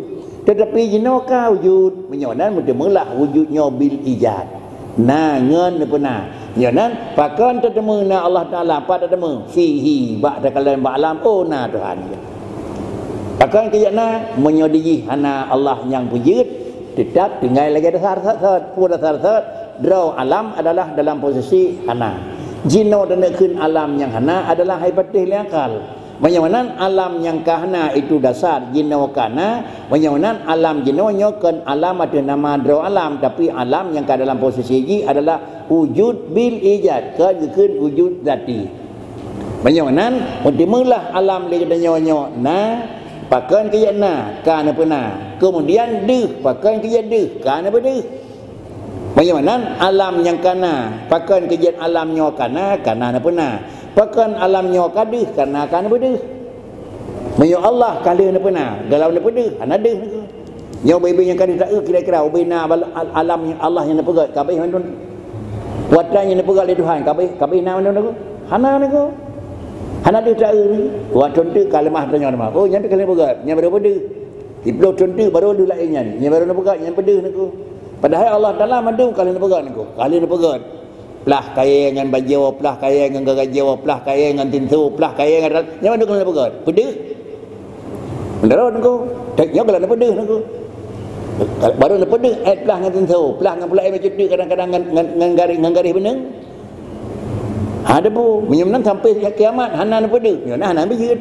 Tetapi jinoe ka wujud, meunyoe nan meuteumeulah wujud nyoe bil ijad. Na ngon neupeuna. Nyoe nan, pakon tateumé na Allah Taala, pat tateumé? Fihi, bak takalon bak alam, oh, na Tuhan. Pakon keu na, meunyoe dijih hana Allah nyang peujeuet, teutap tinggai lagèe dasar sot-sot. Peue dasar sot? Droe alam adalah dalam posisi hana. Jinoe teuneuk kheun alam nyang hana adalah hai patéh lé akal. Meunyoe nan alam nyang ka hana itu dasar jinoe ka na, meunyoe nan alam jinoe nyoe kon alam ateueh nama droe alam, tapi alam nyang ka dalam posisi jih adalah wujud bil ijad, kon geukheun wujud zati. Meunyoe nan, meuteumeulah alam lé geutanyoe nyoe na, pakon keu na, ka neupeuna. Keumudian deuh, pakon keu deuh, ka neupeudeuh. Meunyoe nan alam nyang ka na, pakon keu jeuet alam nyoe ka na, ka na neupeuna. Pakon alam nyoe ka deuh, ka na ka neupeudeuh. Meunyoe Allah ka lheueh neupeuna, gohlom neupeudeuh, hana deuh nangko. Nyoe ubé-ubé nyang ka deuh taeu kira-kira, ubé na bal-, al-, alam Allah nyang neupeugét, ka abéh mandum. Watèe nyang neupeugét lé Tuhan, ka abéh, ka abéh na mandum nangko. Hana nangko. Hana deuh taeu nangko. Watèe teuk ka leumah tanyoe leumah. Oh, nyan teuk ka lheueh neupeugét, nyan baru peudeuh. Siplôh thôn teuk baru deuh laén nyan. Nyan baru neupeugét, nyan peudeuh nangko. Padahai Allah Taala mandum ka lheueh neupeugét nangko. Ka lheueh neupeugét. Plah kayèe ngon bajoe, plah kayèe ngon garajoe, plah kayèe ngon tinso, plah kayèe ngon ral-, nyan mandum ka lheueh neupeugét. Peudeuh. Meunurot nangko. Nyoe ka lheueh neupeudeuh nangko. Baru neupeudeuh, eh, plah ngon tinso, plah ngon peulat, eh, bacut teuk kadang-kadang ngon, ngon, ngon garéh, ngon garéh beuneueng. Ha, debu. Meunyoe meunan sampai siang kiamat, hana neupeudeuh. Meunyoe na, hana neupeujeuet.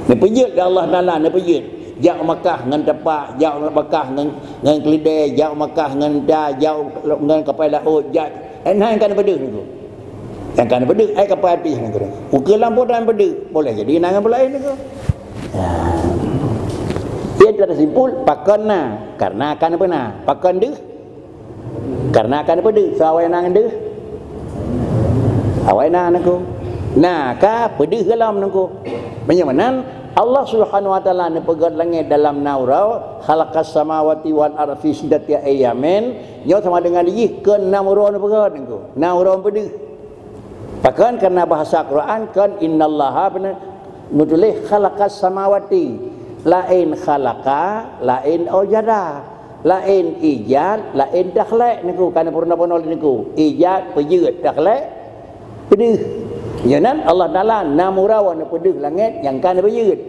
Neupeujeuet lé Allah Taala, neupeujeuet. Jak u Makkah ngon tapak, jak u Makkah ngon, ngon keulidèe, jak u Makkah ngon da, jak u, ngon kapai laôt, jak. Eh, na nyang ka neupeudeuh nangko. Nyang ka neupeudeuh, eh, kapai api nangko. Ukeue lampôh dan peudeuh. Boleh jadi na ngon peulaén nangko. Ya. Jadi, teusimpul, pakon na? Karena ka neupeuna. Pakon deuh? Karena ka neupeudeuh, soe awai na ngon deuh? Awai na nangko. Na ka peudeuh gohlom nangko. Meunyoe meunan, Allah Subhanahu wa Taala neupeugét langèt dalam nam uroe, khalaqas samawati wal arda fi sittati ayyamin, nyoe sama dengan jih keu nam uroe neupeugét nangko. Nam uroe peudeuh. Pakon? Karena bahasa Quran kan, innallaha, beuna meutuléh khalaqas samawati. Laén khalaqa, laén aujada. Laén ijad, laén takhlek nangko, ka neupeurunoe-peurunoe lé nangko. Ijad, peujeuet, takhlek, peudeuh. Nyoe nan Allah Taala nam uroe neupeudeuh langèt nyang ka neupeujeuet.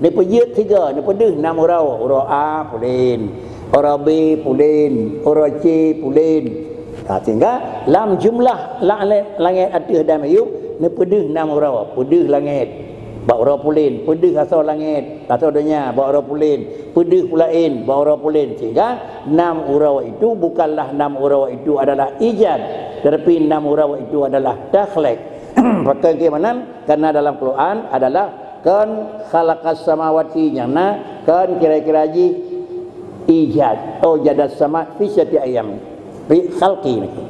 Neupeujeuet sigoe, neupeudeuh nam uroe, uroe A pulen, uroe B pulen, uroe C pulen. Ha, sehingga lam jumlah langèt, langèt ateueh dan miyueb neupeudeuh nam uroe, peudeuh langèt. bak uroe pulen, peudeuh asoe langét, asoe donya, bak uroe pulen, peudeuh peulaén, bak uroe pulen. Sehingga nam uroe itu bukanlah, nam uroe itu adalah ijad, tetapi nam uroe itu adalah takhlek. Pakon keu meunan? Karena dalam Quran adalah kon khalaqas samawati, nyang na kon kira-kira jih ijad. Oh, jadas sama fi sittati ayyam. Fi khalqi niko.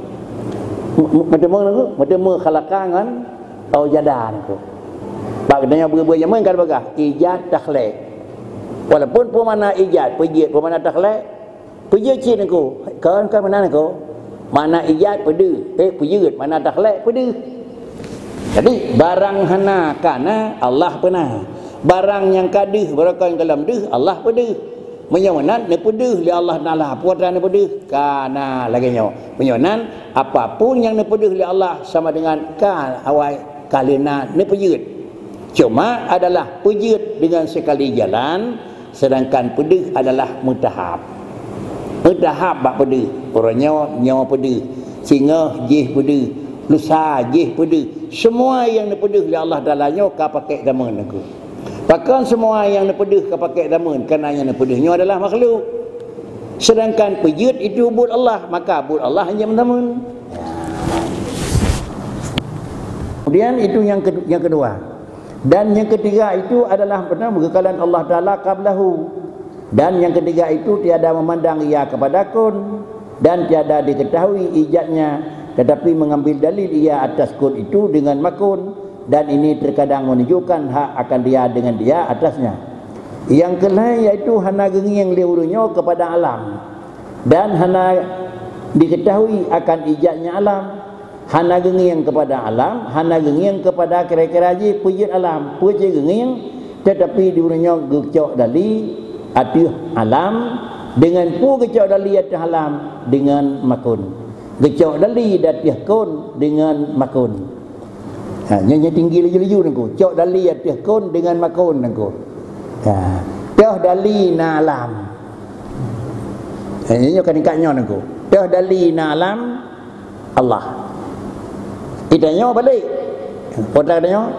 Meuteumé niko, meuteumé khalaqa ngon aujada niko. Bak geutanyoe beue-beue jameun ka geupeugah, ijad takhlek. Walaupun peue makna ijad, peujeuet, peue makna takhlek, peujeuet cit niko. Kon, kon meunan niko. Makna ijad peudeuh, eh, peujeuet, makna takhlek peudeuh. Jadi, barang hana kana, Allah peuna. Barang nyang ka deuh, barokon golom deuh, Allah peudeuh. Meunyoe meunan neupeudeuh lé Allah Taala, peue atra neupeudeuh? Kana lagée nyoe. Meunyoe nan, apapun nyang neupeudeuh lé Allah sama dengan ka awai ka lheueh na neupeujeuet. Cuma adalah peujeuet dengan sekali jalan, sedangkan peudeuh adalah meutahap. Meutahap bak peudeuh. Uroe nyoe, nyoe peudeuh. Singoh jih peudeuh. Lusa jih peudeuh. Semua nyang neupeudeuh lé Allah Taala nyoe ka pakék zaman nangku. Pakon semua nyang neupeudeuh ka pakék zaman, karena nyang neupeudeuh nyoe adalah makhluk. Sedangkan peujeuet itu buet Allah, maka buet Allah hanya meuteumé. Kemudian itu yang ke-, yang kedua. Dan yang ketiga itu adalah, apa nama, kekekalan Allah Taala qablahu. Dan yang ketiga itu tiada memandang ia kepada kun, dan tiada diketahui ijadnya, tetapi mengambil dalil ia atas kun itu dengan makun, dan ini terkadang menunjukkan hak akan dia dengan dia atasnya. Yang kelhée yaitu hana geungieng lé ureuëng nyoe kepada alam, dan hana diketahui akan ijadnya alam, hana geungieng kepada alam, hana geungieng kepada kira-kira jih peujeuet alam, peue cit geungieng, tetapi di ureuëng nyoe geucok dali ateueh alam, dengan peue geucok dali ateueh alam? Dengan makun. Geucok dali di ateueh kun dengan makun. Ha, nyoe, nyoe tinggi laju-laju nangku. Cok dali ateueh kun dengan makun nangku. Ha, toh dali na alam. Ha, nyoe, nyoe ka tingkat nyoe nangku. Toh dali na alam Allah. Kita nyoe balik. Kota kita nyoe.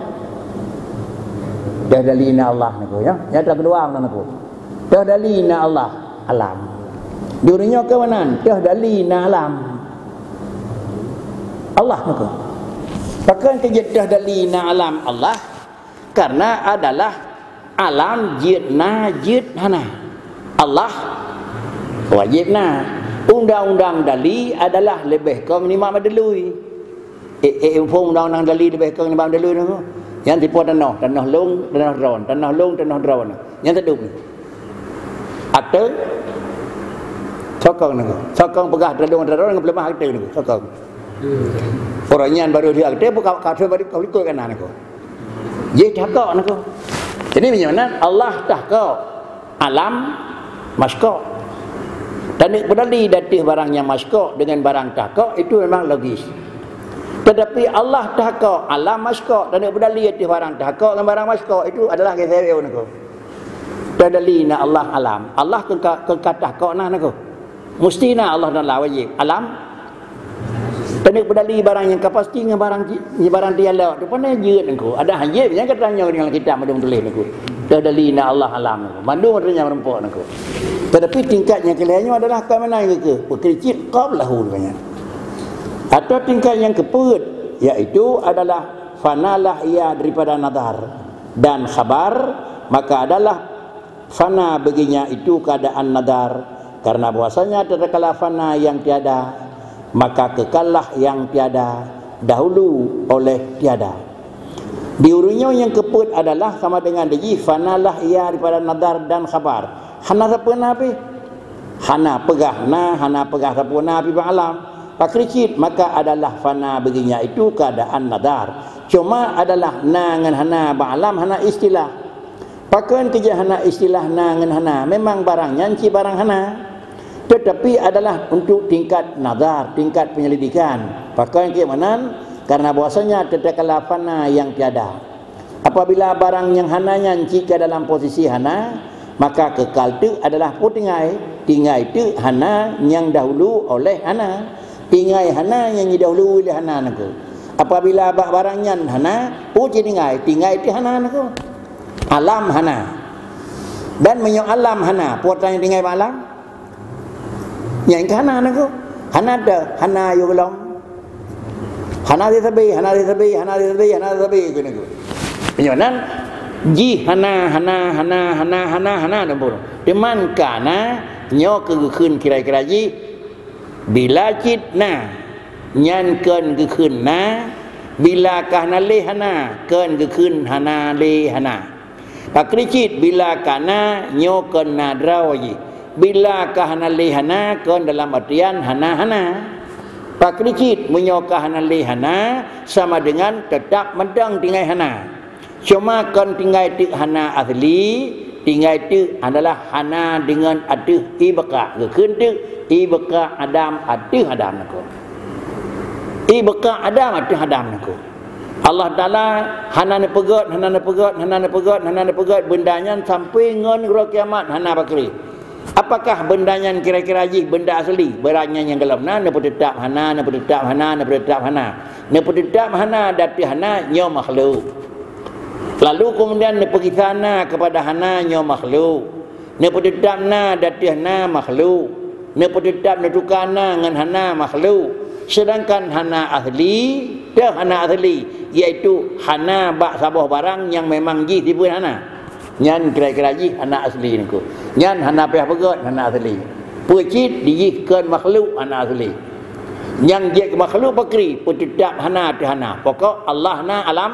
Toh dali na Allah nangku, ya. Nyata kedua nangku. Toh dali na Allah alam. Di ureuëng nyoe keu meunan, toh dali na alam Allah meuko. Pakon keu jeuet toh dali na alam Allah? Karena adalah alam jeuet na, jeuet hana. Allah wajéb na. Undang-undang dali adalah leubeh kong nibak meudului. Eh, eh, phon undang-undang dali leubeh kong nibak meudului nyoe. Nyang tipu tanoh, tanoh lông, tanoh droen, tanoh lông, tanoh droen. Nyang teuduek nyoe. Akte sokong nyoe. Sokong peugah teuduek, tanoh droen ngon peuleumah akte nyoe. Sokong. Ureuëng nyan baru di akte buka, ka baru kau ikut kana nyoe. Jih tahkok nyoe. Jadi meunyoe nan Allah tahkok. Alam maskok. Taneuk peudali di ateueh barang nyang maskok dengan barang tahkok, itu memang logis. Tetapi Allah tahkok, alam maskok, taneuk peudali di ateueh barang tahkok ngon barang maskok, itu adalah geuseuôt nangku. Tadali na Allah alam. Allah keu ka, keu ka tahkok na nangku. Musti na Allah Taala wajéb. Alam Taneuk peudali barang nyang ka pasti ngon barang ji-, ngon barang dialog tu pandai jeuet nangku. Ada hanjeuet nyang ka tanyong dengan kitab mandum tuléh nangku. Tadali na Allah alam nangku. Mandum ata nyang meureumpok nangku. Tetapi tingkat nyang keulhée nyoe adalah ka meunan nangku. Peukeucit qablahu nyan. Atau tingkat nyang keupeuet, yaitu adalah fanalah ia daripada nazar dan khabar, maka adalah fana baginya itu keadaan nazar, karena bahwasanya tatkala fana yang tiada, maka kekallah yang tiada dahulu oleh tiada. Di ureuëng nyoe nyang keupeuet adalah sama dengan dijih fanalah ia daripada nazar dan khabar. Hana sapeue na pih. Hana peugah na, hana peugah sapeue na pih bak alam. Pakri cit, maka adalah fana baginya itu keadaan nazar. Cuma adalah na ngon hana bak alam hana istilah. Pakon keu jih hana istilah na ngon hana? Memang barang nyan cit barang hana. Tetapi adalah untuk tingkat nazar, tingkat penyelidikan. Pakon keu meunan? Karena bahwasanya tatkala fana yang tiada. Apabila barang nyang hana nyan cit ka dalam posisi hana, maka kekal teuk adalah peue tinggai. Tinggai teuk hana nyang dahulu oleh hana. Tinggai hana nyang jidahului lé hana nangku. Apabila bak barang nyan hana, peue cit tinggai? Tinggai teuh hana nangku. Alam hana. Dan meunyoe alam hana, peue nyang tinggai bak alam? Nyang ka hana nangku. Hana teuh, hana yue gohlom. Hana sisabe, hana sisabe, hana sisabe, hana sisabe keu nangku. Meunyoe nan, jih hana, hana, hana, hana, hana, hana, hana, teuma ka na, nyoe keu geukheun kira-kira jih, bila cit na, nyan kon geukheun na, bila ka hana lé hana, kon geukheun hana lé hana. Pakri cit bila ka na, nyoe kon na droe jih. Bila ka hana lé hana, kon dalam artian hana-hana. Pakri cit meunyoe ka hana lé hana, sama dengan teutap mantong tinggai hana. Cuma kon tinggai teuk hana asli, tinggai teuk adalah hana deungon ateueh ibqa. Geukheun teuk ibqa adam ateueh adam nangku. Ibqa adam ateueh adam nangku. Allah Taala hana neupeugét, hana neupeugét, hana neupeugét, hana neupeugét benda nyan sampai ngon uroe kiamat hana pakri. Apakah benda nyan kira-kira jih benda asli? Barang nyan nyang gohlom na, neupeuteutap hana, neupeuteutap hana, neupeuteutap hana. Neupeuteutap hana, dan teuh hana, nyoe makhluk. Lalu keumudian neupeugisa na keupada hana, nyoe makhluk. Neupeuteutap na, dan teuh na, makhluk. Neupeuteutap neutuka na ngon hana, makhluk. Seudangkan hana asli, teuh hana asli, yaitu hana bak saboh barang nyang memang jih sifeuet hana. Nyan kira-kira jih hana asli nangku. Nyan hana payah peugét hana asli. Peue cit dijih kon makhluk hana asli. Nyang jeuet keu makhluk pakri, peuteutap hana teuh hana. Pokok Allah na, alam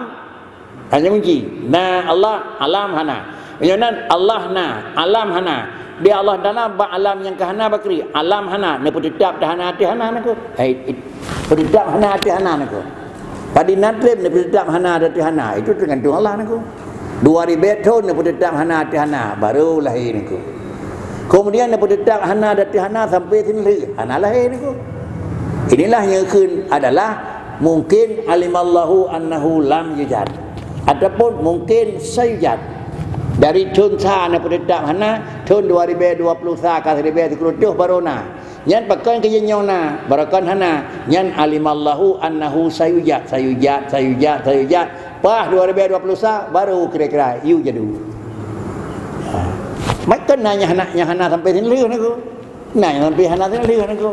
hana kunci. Na Allah, alam hana. Meunyoe nan Allah na, alam hana. Di Allah Taala bak alam nyang ka hana pakri, alam hana, neupeuteutap teuh hana teuh hana nangku. Hai, peuteutap hana teuh hana nangku. Padum na treb neupeuteutap hana dan teuh hana, itu teugantung Allah nangku. Dua ribèe thon neupeuteutap hana teuh hana, baru lahé nangku. Keumudian neupeuteutap hana dan teuh hana sampai sineulheueh, hana lahé nangku. Inilah nyang kheun adalah mungkin alimallahu annahu lam yujad, ataupun mungkin sayujad. Dari thon sa neupeuteutap hana, thon dua ribèe dua puluh sa ka siribèe sikureueng baru na. Nyan pakon keu jih nyoe na, barokon hana. Nyan alimallahu annahu sayujad, sayujad, sayujad, sayujad. Paih dua ribèe dua puluh sa, baru kira-kira yujadu. Ha. Makon na nyang hana, nyang hana sampai sineulheueh nangku. Na nyang sampai hana sineulheueh nangku.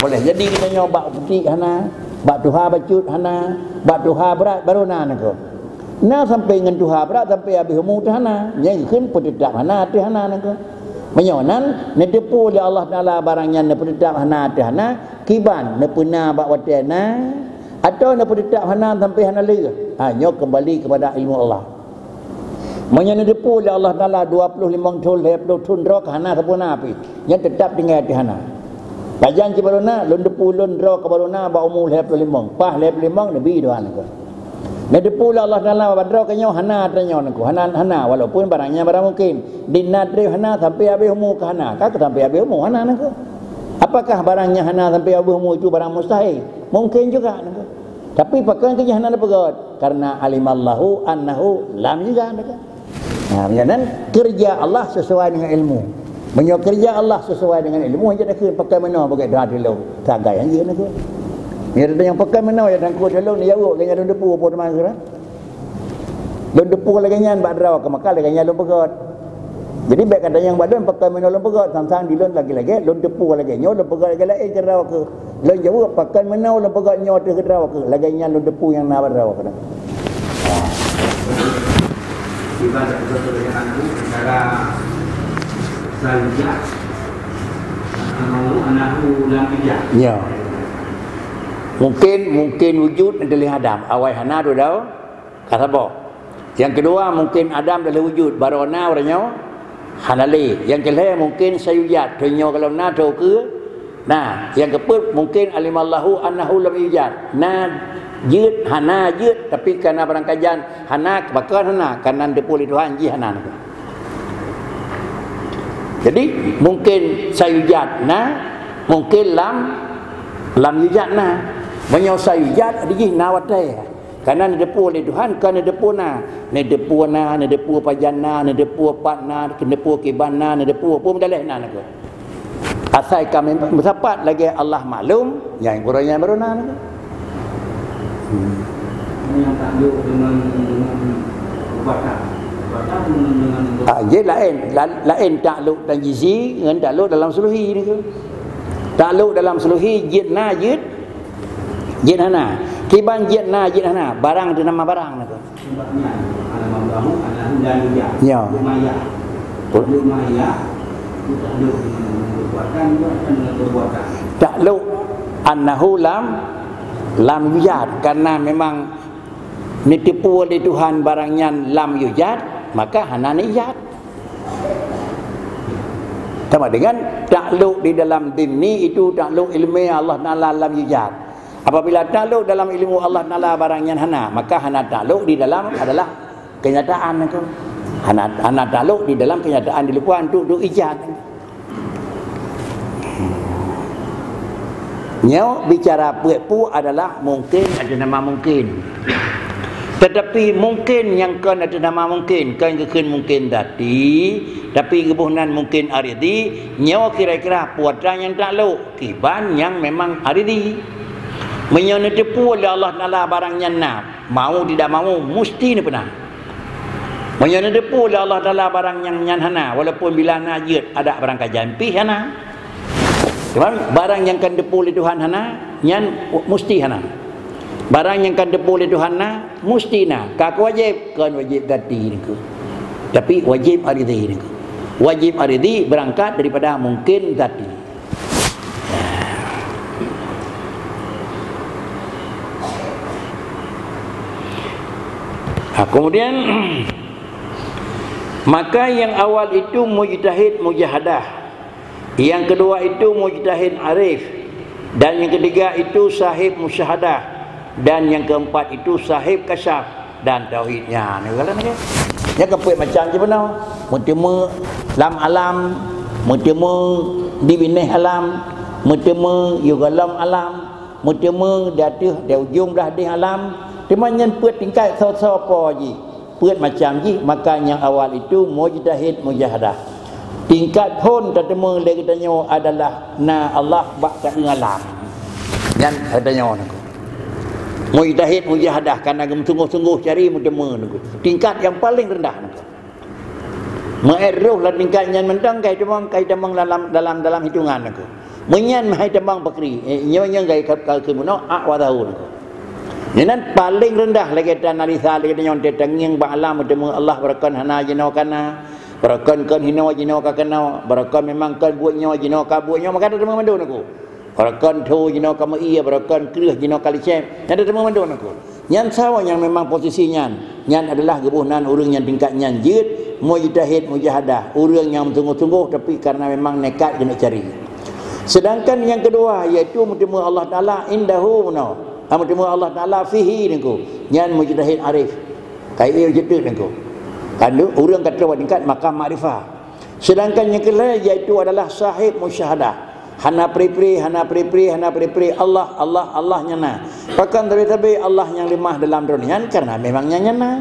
Boleh jadi geutanyoe bak putik hana, bak tuha bacut hana, bak tuha brat baru na nangku. Na sampai ngon tuha brat sampai habéh umu teuh hana. Nyang kheun peuteutap hana teuh hana nangku. Meunyoe nan, neuteupeue lé Allah Taala barang nyan neupeuteutap hana teuh hana, kiban neupeuna bak watèe na, atawa neupeuteutap hana sampai hana lheueh. Ha, nyoe keumbali keupada ilmu Allah. Meunyoe neuteupeue lé Allah Taala dua ploh limong thon, lhèe ploh thon droe ka hana sapeue na pih, nyan teutap tinggai teuh hana. Pajan cit baru na, lôn teupeue lôn droe ka baru na bak umu lhèe ploh limong, paih lhèe ploh limong neubi dua nangku. Neuteupeue lé Allah Taala bak droe ka nyoe hana atra nyoe nangku, hana, hana, walaupun barang nyan barang mungkin. Di na treb hana sampai habéh umu ka hana, ka sampai habéh umu hana nangku. Apakah barang nyang hana sampai habéh umu itu barang mustahil? Mungkin juga nangku. Tapi pakon keu jih hana neupeugét? Karena alimallahu annahu lam yujad. Ha, meunyoe nan keureuja Allah sesuai dengan ilmu. Meunyoe keureuja Allah sesuai dengan ilmu, hana takheun pakon meunoe bak droe teuh lôn. Sagai han jeuet nangku. Meunyoe teuh nyang pakon meunoe ya tangku teuh lôn, ya wok geuhnyan lôn teupeue po teuma kira. Lôn teupeue lagèe nyan bak droe keu maka lagèe nyan lôn peugét. Jadi bèk gata nyang bak lôn pakon meunoe lôn peugét, sang-sang di lôn lagèe-lagèe lôn teupeue lagèe nyoe lôn peugét lagèe laén keu droe keuh. Lôn jaweueb pakon meunoe lôn peugét nyoe teuh keu droe keuh, lagèe nyan lôn teupeue nyang na bak droe keuh. Ibarat beutôi dengan aku secara sahaja mau anahu lam bijak. Ya. Mungkin, mungkin wujud dari Adam. Awai hana tu dah. Ka saboh. Nyang keudua, mungkin Adam dah lheueh wujud, barô na uroe nyoe hana lé. Nyang keulhèe, mungkin sayujad, thon nyoe gohlom na, thon ukeue na. Nyang keupeuet, mungkin alimallahu annahu lam yujad. Na jeuet, hana jeuet, tapi ka na barang kajan, hana, pakon hana, ka na neuteupeue lé Tuhan, jih hana. Jadi, mungkin sayujad na, mungkin lam, lam yujad na. Meunyoe sayujad, jih na watèe. Karena neuteupeue lé Tuhan, kon neuteupeue na. Neuteupeue na, neuteupeue pajan na, neuteupeue pat na, neuteupeue kiban na, neuteupeue peue meudaléh na nangku. Asai ka meusapat lagèe Allah maklum, nyang uroe nyan baru na nangku. Yang takluk dengan, dengan perbuatan. Perbuatan dengan, dengan Ah, jadi lain, la-, lain takluk tanjizi ngon takluk dalam suluhi niko. Takluk dalam suluhi jeuet na jeuet, jeuet hana. Kiban jeuet na jeuet hana, barang teuh nama barang niko. Sebab nyan, al-mabdahu annahu lam yujad. Ya. Belum maya. Belum maya. Itu takluk dengan perbuatan, bukan dengan perbuatan. Takluk annahu lam, lam yujad. Karena memang neuteupeue lé Tuhan barang nyan lam yujad, maka hana neujad. Sama dengan takluk di dalam dhimni itu takluk ilmu Allah Taala lam yujad. Apabila takluk dalam ilmu Allah Taala barang nyan hana, maka hana takluk di dalam adalah kenyataan niko. Hana, hana takluk di dalam kenyataan di luar untuk, untuk ijad. Nyoe bicara peuet peue adalah mungkin atau nama mungkin. Tetapi mungkin nyang kon atau nama mungkin, kon geukheun mungkin zati, tapi geuboh nan mungkin aridi, nyoe kira-kira peue atra nyang takluk, kiban nyang memang aridi. Meunyoe neuteupeue lé Allah Taala barang nyan na, mau tidak mau, musti neupeuna. Meunyoe neuteupeue lé Allah Taala barang nyang nyan hana, walaupun bila na jeuet, adak barang ka jan pih hana. Cuman, barang nyang ka neuteupeue lé Tuhan hana, nyan musti hana. Barang nyang ka neuteupeue lé Tuhan na, musti na. Ka keu wajéb, kon wajéb zati niko. Tapi wajéb aridi niko. Wajéb aridi beurangkat daripada mungkin zati. Ha, kemudian, maka yang awal itu mujtahid mujahadah, yang kedua itu mujtahid arif, dan yang ketiga itu sahib musyahadah, dan yang keempat itu sahib kasyaf dan tauhid. Nyan, ni kata ni. Nyan kan peuet macam je beuna. Meuteumé lam alam, meuteumé di binéh alam, meuteumé yôh goh lom alam, meuteumé di ateueh, di ujong blah deh alam. Teuma nyan peuet tingkat soe-soe po jih. Peuet macam jih, maka nyang awal itu mujtahid mujahadah. Tingkat phon tateumé lé geutanyoe adalah na Allah bak taeu alam. Nyan geutanyoe niko. Mujtahid mujahadah, karena geumeuteumé sunggoh-sunggoh cari meuteumé niko. Tingkat nyang paléng reundah niko. Meuet roh lam tingkat nyan mantong ka itamong, ka itamong dalam, dalam, dalam hitungan niko. Meunyan meuhai tamong pakri, eh, nyoe nyang gai ka, ka keunoe, a'wadhahu niko. Nyan paléng reundah lagée tan analisa lagée nyoe teuh tangieng bak alam meuteumé Allah, beureukan hana jinoe kana, beureukan kon hinoe jinoe ka keunoe, beureukan memang kon buet nyoe jinoe ka buet nyoe, maka teumé mandum niko. Beureukan tho jinoe ka meuie, beureukan kreueh jinoe ka licem, nyan teumé mandum niko. Nyan sawa nyang memang posisi nyan. Nyan adalah geuboh nan ureuëng nyang tingkat nyan jeuet mujtahid mujahadah, ureuëng nyang sunggoh-sunggoh tapi karena memang nekat keuneuk cari. Sedangkan nyang keudua yaitu meuteumé Allah Taala indahu meunoe. Ha, meuteumé Allah Taala fihi niko. Nyan mujtahid arif. Kai jeuet niko. Kan ureuëng ka trok tingkat makam makrifah. Sedangkan nyang keulhée yaitu adalah sahib musyahadah. Hana pri-pri, hana pri-pri, hana pri-pri. Allah, Allah, Allah nyan na. Pakon sabe-sabe Allah nyang leumah dalam droe nyan, karena memang nyan, nyan na.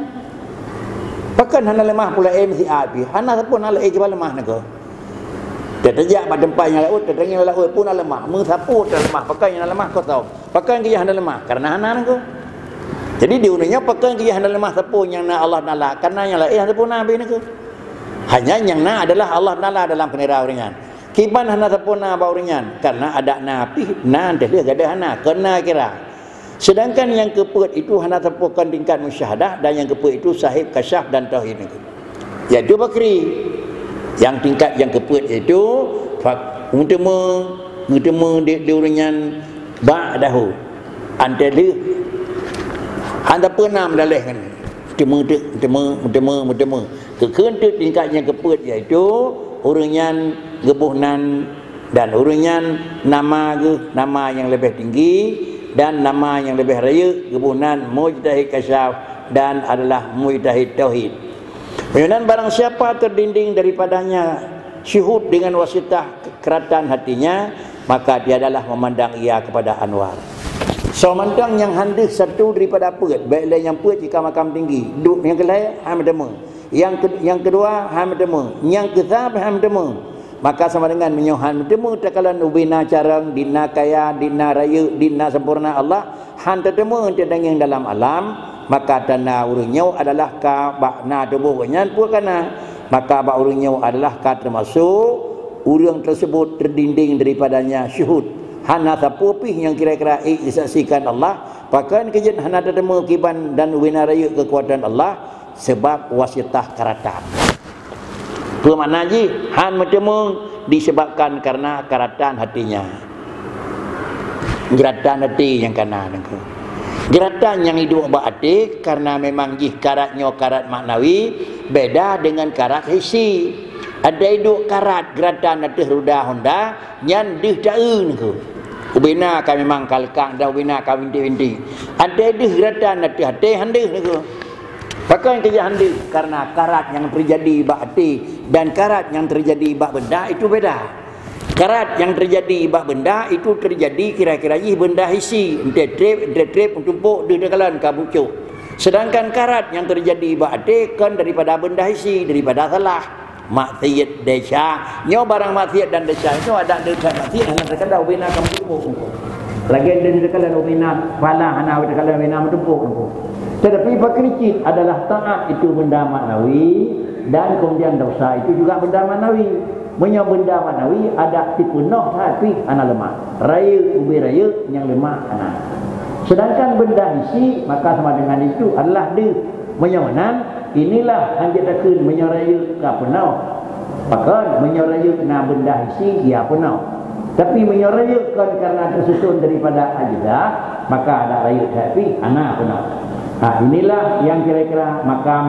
Pakon hana leumah pula M C R P? Hana sapeue na lé kiban leumah niko. Teutajak bak teumpat nyang laôt, teutangieng laôt pun na leumah. Meusapeue teuleumah, pakon nyang na leumah kosong. Pakon keu hana leumah? Karena hana niko. Jadi di ureuëng nyoe pakon keu hana leumah sapeue nyang na Allah Taala, karena nyang laén hana sapeue na beh niko. Hanya nyang na adalah Allah Taala dalam keunira ureuëng nyan. Kiban hana sapeue na bak ureuëng nyan, karena adak na pih na teuh lheueh gadôh hana, kon na kira. Sedangkan nyang keupeuet itu hana sapeue kon tingkat musyahadah dan nyang keupeuet itu sahib kasyaf dan tauhid niko. Yaitu pakri. Nyang tingkat nyang keupeuet yaitu fa-, meuteumé, meuteumé di, di ureuëng nyan ba'dahu. Antée lheueh hana sapeue na meudaléh ngon teumé, teumé, meuteumé, meuteumé. Keu kheun teuk tingkat nyang keupeuet, yaitu ureuëng nyan geuboh nan, dan ureuëng nyan nama geuh nama nyang leubeh tinggi dan nama nyang leubeh rayeuk, geuboh nan mujtahid kasyaf dan adalah mujtahid tauhid. Meunyoe nan barang siapa terdinding daripadanya syuhud dengan wasitah keuratan hatinya, maka dia adalah memandang ia kepada anwar. Soe mantong nyang han deuh satu daripada peuet, bék lé nyang peuet jika makam tinggi, duek nyang keulhée han meuteumé. Nyang ke-, nyang keudua han meuteumé, nyang keusa pih han meuteumé. Maka sama dengan meunyoe han meuteumé takalon ubé na carông, di na kaya, di na rayeuk, di na sampoereuna Allah, han teuteumé teudeungieng dalam alam, maka tanda ureuëng nyoe adalah ka bak na tuboh gobnyan peue ka na, maka bak ureuëng nyoe adalah ka teumasok ureuëng teuseubut teudinding daripadanya syuhud. Hana sapeue pih nyang kira-kira ék jisaksikan Allah, pakon keu jeuet hana teuteumé kiban dan ubena rayeuk keukuatan Allah, sebab wasitah karatan. Peue makna jih? Han meuteumé disebabkan karena karatan hatinya. Geuratan até nyang ka na nangku. Geuratan nyang iduek bak até karena memang jih karat nyoe karat maknawi, beda dengan karat hissi. Ada iduek karat geuratan ateueh ruda honda, nyan deuh taeu nangku. Ubena ka memang ka leukang dan ubena ka bintik-bintik. Ada deuh geuratan ateueh até han deuh nangku. Pakon keu jih han deuh? Karena karat nyang teujadi bak até dan karat nyang teujadi bak benda itu beda. Karat nyang teujadi bak benda itu teujadi kira-kira jih benda hissi, entée treb, entée treb meutumpok deuh takalon ka bucok. Sedangkan karat nyang teujadi bak até kon daripada benda hissi, daripada salah. Maksiat desya. Nyoe barang maksiat dan desya itu ada dekat maksiat hana sekadar ubena ka meutumpok. Lagée deuh takalon ubena pala hana takalon ubena meutumpok. Tetapi pakri cit adalah taat itu benda maknawi dan kemudian dosa itu juga benda maknawi. Meunyoe benda maknawi ada tipeunoh that pih hana leumah. Rayeuk ubé rayeuk nyang leumah hana. Sedangkan benda hissi maka sama dengan itu adalah deuh. Meunyoe meunan, inilah hanjeuet takheun meunyoe rayeuk ka peunoh. Pakon meunyoe rayeuk na benda hissi, ya peunoh. Tapi meunyoe rayeuk kon karena teususun daripada ajza, maka ada rayeuk that pih hana peunoh. Ha, inilah yang kira-kira makam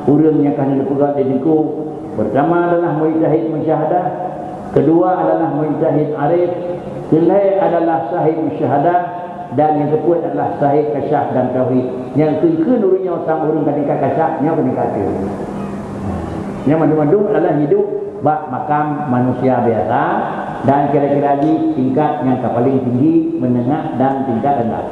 ureuëng nyang ka neupeugah di dengku. Pertama adalah mujtahid musyahadah, kedua adalah mujtahid arif, keulhée adalah sahib musyahadah, dan nyang keupeuet adalah sahib kasyaf dan tauhid. Nyang keu-keu ureuëng nyoe sang ureuëng ka tingkat kasyaf, nyoe ka tingkat teuh. Nyang mandum-mandum adalah hidup bak makam manusia biasa dan kira-kira jih tingkat nyang ka paling tinggi, menengah dan tingkat rendah.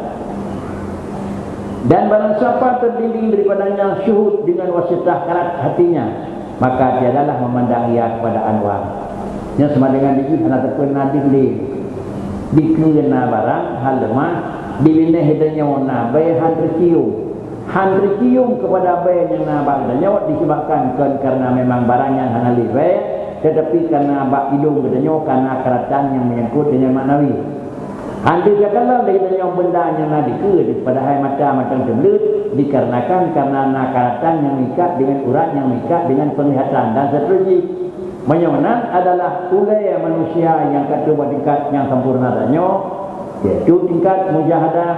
Dan barang siapa terdinding daripadanya syuhud dengan wasitah karat hatinya, maka tiadalah memandang ia kepada anwar. Nyan sama dengan di jih hana teupeue na dinding. Dikeue na barang hal leumah, di binéh geutanyoe na bée han teucium. Han teucium kepada bée nyang na bak geutanyoe disebabkan kon karena memang barang nyan hana lé bée, tetapi karena bak idong geutanyoe ka na karatan nyang menyangkut dengan maknawi. Andai takalon lé geutanyoe benda nyang na dikeue, padahai mata mantong teubleuet, dikarenakan karena na karatan nyang meuikat dengan urat nyang meuikat dengan penglihatan dan seterusnya. Meunyoe nan adalah ulée manusia nyang ka trok bak tingkat nyang sempurna tanyoe, yaitu tingkat mujahadah,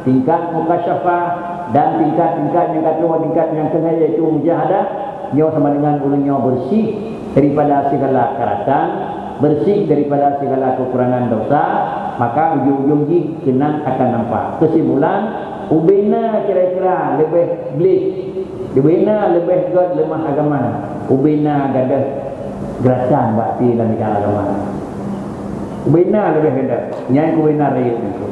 tingkat mukasyafah, dan tingkat-tingkat nyang ka trok bak tingkat nyang keulhée, yaitu mujahadah, nyoe sama dengan ureuëng nyoe bersih daripada segala karatan, bersih daripada segala kekurangan dosa, maka ujong-ujong jih keunan akan nampak. Kesimpulan, ubena kira-kira leubeh gleh, ubena leubeh gét leumah agama, ubena gadôh geuratan bak pi lam bidang agama. Ubena leubeh gadôh, nyan keu ubena rayeuk nyan.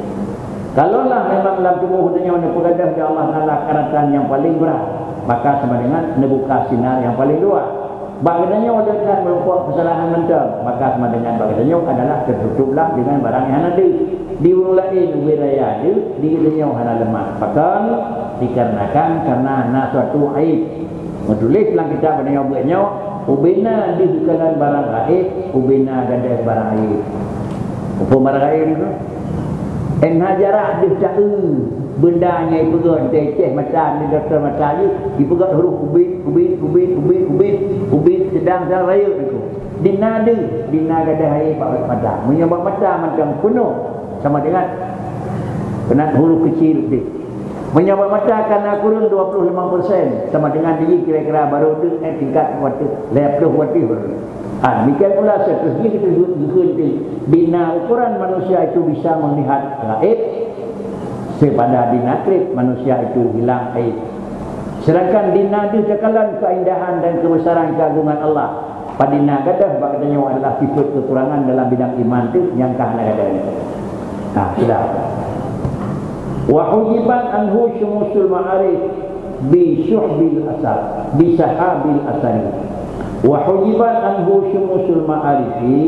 Kalaulah memang lam tuboh geutanyoe neupeugadôh lé Allah Taala karatan nyang paleng brat, maka sama dengan neubuka sinar nyang paleng luwah. Bak geutanyoe lé that meurumpok keusalahan mantong, maka sama dengan bak geutanyoe adalah teututuplah dengan barang nyang hana deuh. Di ureuëng laén ubé raya deuh, di geutanyoe hana leumah. Pakon? Dikarenakan karena na suatu aib. Meutuléh lam kitab geutanyoe buet nyoe, ubena deuh kalon barang gaéb, ubena gadôh barang aib. Muphom barang aib nyoe? Ena jarak deuh taeu, benda nyang ipeugét di céh mata, di dokto mata jih, ipeugét huruf ubit, ubit, ubit, ubit, ubit, ubit, sedang, sedang rayeuk nangku. Di na deuh, di na gadôh aib bak mata. Meunyoe bak mata mantong peunoh, sama dengan keunan huruf kecil deuh. Meunyoe bak mata ka na kureueng dua puluh lima persen, sama dengan di jih kira-kira baru deuh, eh, tingkat kuat deuh, lhèe ploh watt deuh baru. Ha, demikian pula seterusnya kita sebut, sebut di na ukuran manusia itu bisa melihat gaib, sepada di na treb manusia itu hilang aib. Sedangkan di na deuh takalon keindahan dan kebesaran keagungan Allah, padina gadôh bak geutanyoe adalah sifat kekurangan dalam bidang iman tu nyang ka hana gadôh. Nah, sudah. Wa hujibat anhu syumusul ma'arif bi syuhbil asar, bi sahabil asari. Wa hujibat anhu syumusul ma'arifi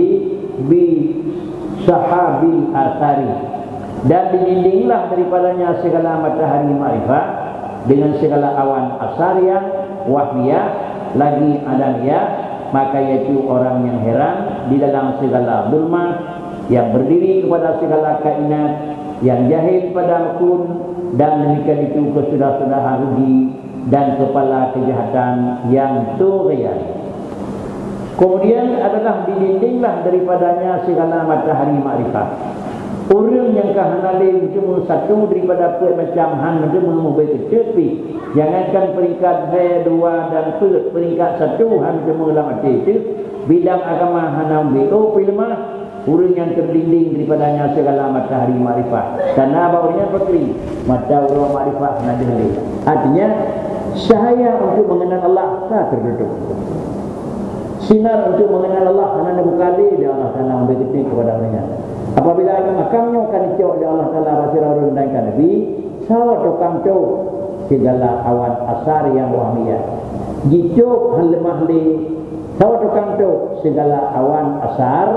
bi sahabil asari. Dan didindinglah daripadanya segala matahari makrifat dengan segala awan asar yang wahmiyah lagi adamiyah, maka yaitu orang yang heran di dalam segala zulmah, yang berdiri kepada segala kainat, yang jahil pada makun, dan demikian itu kesudah-sudahan rugi dan kepala kejahatan yang tughyan. Kemudian adalah didindinglah daripadanya segala matahari makrifat. Ureuëng nyang ka hana lé meuteumé satu daripada peuet macam han meuteumé mubé keuteuk pih, jangankan peringkat lhée, dua dan peuet, peringkat satu han meuteumé lam até teuk, bidang agama hana mubé, oh pih leumah. Ureuëng nyang teudinding daripadanya segala matahari makrifat. Tanda bak ureuëng nyan pakri, mata uroe makrifat hana deuh lé. Artinya, cahaya untuk mengenal Allah ka tertutup. Sinar untuk mengenal Allah hana neubuka lé lé Allah Taala memberi keutik kepada ureuëng nyan. Apabila makam nyoe ka dicok lé Allah Taala bak sidroe ureuëng dan ka Nabi, sawa tukang cok segala awan asar yang wahmiyah. Jicok han leumah lé, sawa tukang cok segala awan asar,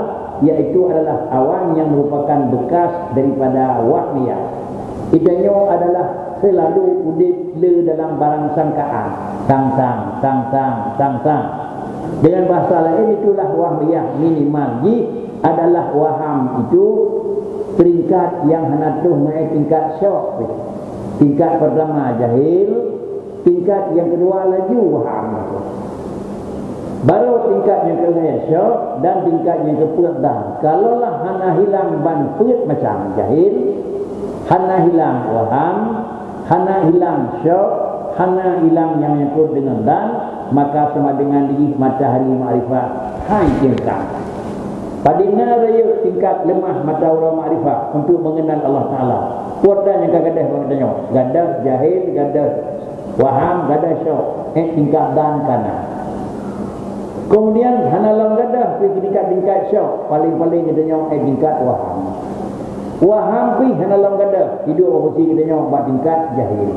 yaitu adalah awan yang merupakan bekas daripada wahmiyah. Geutanyoe adalah selalu udeb le dalam barang sangkaan, sang-sang, sang-sang, sang-sang. Dengan bahasa lain, itulah wahmiyah, minimal jih adalah waham, itu peringkat yang hana troh meu'en tingkat syok. Tingkat pertama jahil, tingkat yang kedua laju waham. Baru tingkat yang kelhée syok dan tingkat yang keupeuet dhan. Kalaulah hana hilang ban peuet macam jahil, hana hilang waham, hana hilang syok, hana hilang nyang menyangkut dengan dhan, maka sama dengan jih matahari makrifat hai tingkat. Padum na rayeuk tingkat leumah mata uroe makrifat untuk mengenal Allah Taala. Peue nyang ka gadôh bak geutanyoe? Gadôh jahil, gadôh waham, gadôh syok, eh tingkat dhan ka na. Kemudian hana lom gadôh pih tingkat-tingkat syok, paling-paling geutanyoe eh tingkat waham. Waham pih hana lom gadôh, hidup bak geutanyoe bak tingkat jahil.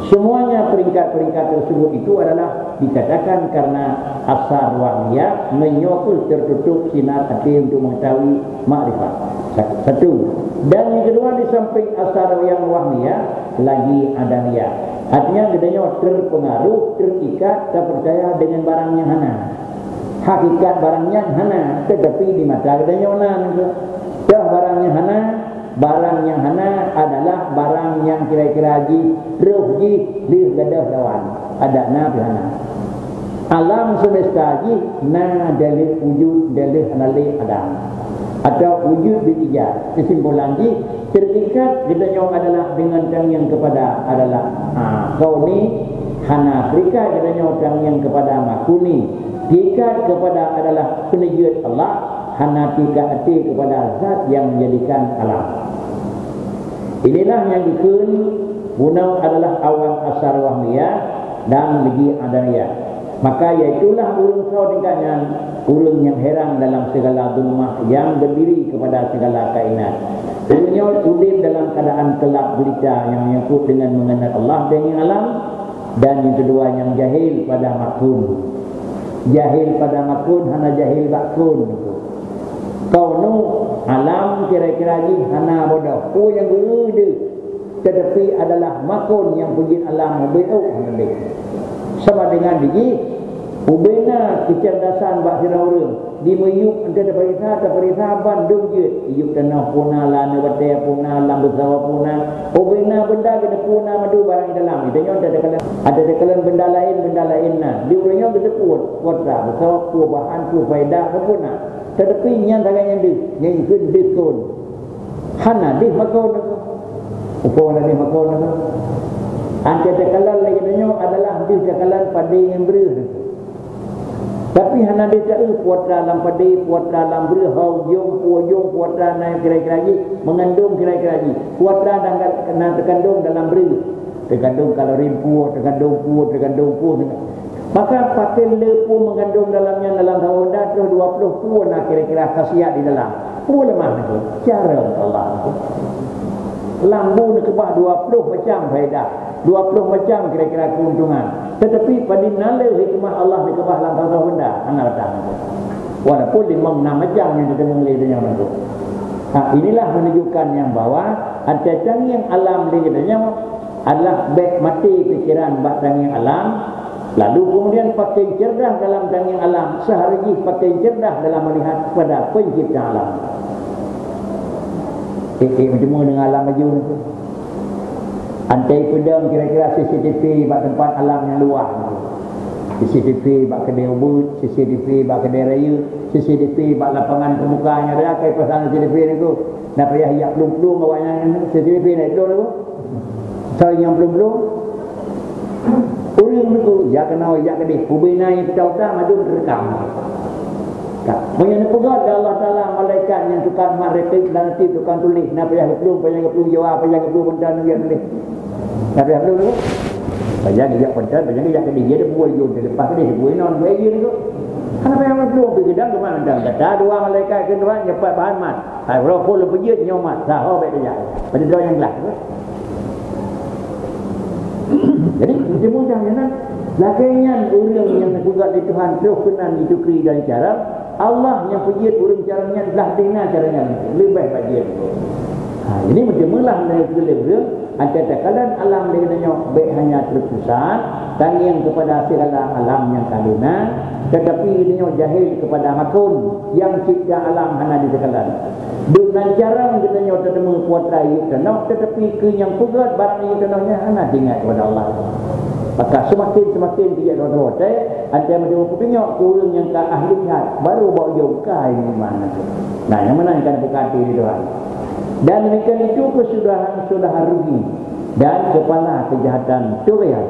Semuanya peringkat-peringkat tersebut itu adalah dikatakan karena asar wahmiyah, meunyoe pih tertutup sinar até untuk mengetahui makrifat. Sa-, satu. Dan yang kedua, di samping asar yang wahmiyah, lagi adamiyah. Artinya, geutanyoe terpengaruh, terikat, terpercaya dengan barang yang hana. Hakikat barang nyan hana, tetapi di mata geutanyoe na nangkeuh. Dah barang nyang hana, barang nyang hana adalah barang nyang kira-kira jih, roh jih, lheueh gadôh lawan. Adak na pih hana. Alam semesta jih na dari wujud, dari hana lé adam. Atau wujud bil ijad. Kesimpulan jih, terikat geutanyoe adalah dengan tangieng kepada adalah, ha, kauni, hana terikat geutanyoe tangieng kepada makuni. Terikat kepada adalah peuneujeut Allah, hana terikat até kepada zat yang menjadikan alam. Inilah nyang dikheun bunoe adalah awan asar wahmiyah dan legi adamiyah. Maka, yaitulah ureuëng soe tingkat nyan, ureuëng nyang heran dalam segala zulmah yang berdiri kepada segala kainat. Ureuëng nyoe udeb dalam keadaan kelap gulita nyang menyangkut dengan mengenal Allah dan nyang alam, dan nyang keudua nyang jahil pada makun. Jahil pada makun hana jahil bak kun. Kaunu alam kira-kira jih hana bodoh. Peue nyang geu-eu deuh, tetapi adalah makon nyang peujeuet alam ubena hana deh. Sama dengan jih, ubena keucerdasan bak sidroe ureuëng, di meuyueb enta tapeuriksa, tapeuriksa bandum jeuet, yueb tanoh puna, laneue batée puna, lam beusawa puna, ubena benda geuneupuna mandum barang di dalam. Di tanyoe enta takalon, enta takalon benda laén, benda laén na. Di ureuëng nyoe geuneupue, kuota, beusawa, peue bahan, peue faedah, peue puna. Tetapi nyan sagai nyang deuh, nyan kheun deuh kon. Hana deuh makon. Upo hana deuh makon. Enta takalon lagée nyoe adalah deuh takalon padé ngon breueh. Tapi hana deuh taeu kuota lam padé, kuota lam breueh, hau jong, peue jong, kuota na kira-kira jih, mengandung kira-kira jih. Kuota dan na terkandung dalam breueh. Terkandung kalori peue, terkandung peue, terkandung peue. Maka pakon le peue mengandung dalam nyan dalam sawa honda, troh dua ploh peue na kira-kira khasiat di dalam. Peue leumah nyan? Cara Allah nyan. Lam bu neukeubah dua ploh macam faedah, dua ploh macam kira-kira keuntungan. Tetapi padum na le hikmah Allah neukeubah lam sawa honda, hana rata nyan. Walaupun limong enam macam nyang teuteumong lé donya nyan. Ha, inilah menunjukkan nyang bahwa Ata tangieng alam di geutanyoe adalah bék maté pikeran bak tangieng alam, lalu kemudian pakon cerdas dalam tangieng alam, seuhareuh jih pakon cerdas dalam melihat kepada pencipta alam. Eh, eh, macam mana dengan alam laju ni tu? Antai peudong kira-kira C C T V bak tempat alam nyang luwah tu. C C T V bak keudè ubit, C C T V bak keudè raya, C C T V bak lapangan terbuka nyang raya, kai pasang C C T V ni tu. Nah, payah jak plueng-plueng awaknyan C C T V naik plueng tu. Soe nyang plueng-plueng? Ureueng tu, jak keunoe, jak keudeh, ubena nyang peucah-peucah, mandum teurekam. Ka. Meunyoe neupeugah lé Allah Taala malaikat nyang tukang mat rekening dan nanti tukang tuléh, na payah geuplueng, payah geuplueng jawa, payah geuplueng benda nyang tuléh. Na payah geuplueng tu. Payah geujak pantan, payah geujak keudeh, dia buai jom, dia lepas keudeh, buai non, buai jin tu. Hana payah geuplueng, pi geudang, geumah geudang. Gata dua malaikat keu Tuhan, nyepat bahan mat. Hai, uroe phon lôn peujeuet nyoe mat, saho bèk tajak. Pada droe nyang glah. Jadi, macam mudah nyan, lakèe nyan ureueng nyang neupeugah lé Tuhan troh keunan jitukri dan cara, Allah nyang peujeuet ureueng cara nyan, blah deh na cara nyan, leubeh baik jeuet. Ha, jadi, macam meulah lé ureueng, ata takalon alam lé nyoe bèk hanya teupusat, tangieng kepada segala alam nyang ka na, tetapi nyoe jahil kepada makon nyang cipta alam hana ditakalon. Dum nan jarang geutanyoe tateumé putra yub tanoh, tetapi keu nyang peugöt barang yub tanoh nyan hana teuingat kepada Allah. Maka seumaken-seumaken bijak droe-droe watèe, antai meunyoe peutunyok keu ureueng nyang ka ahli jihad, baru bak ujong ka iman. Nah, nyang meunan kan bukan até Tuhan. Dan demikian itu kesudahan-kesudahan rugi dan kepala kejahatan. Tu ya.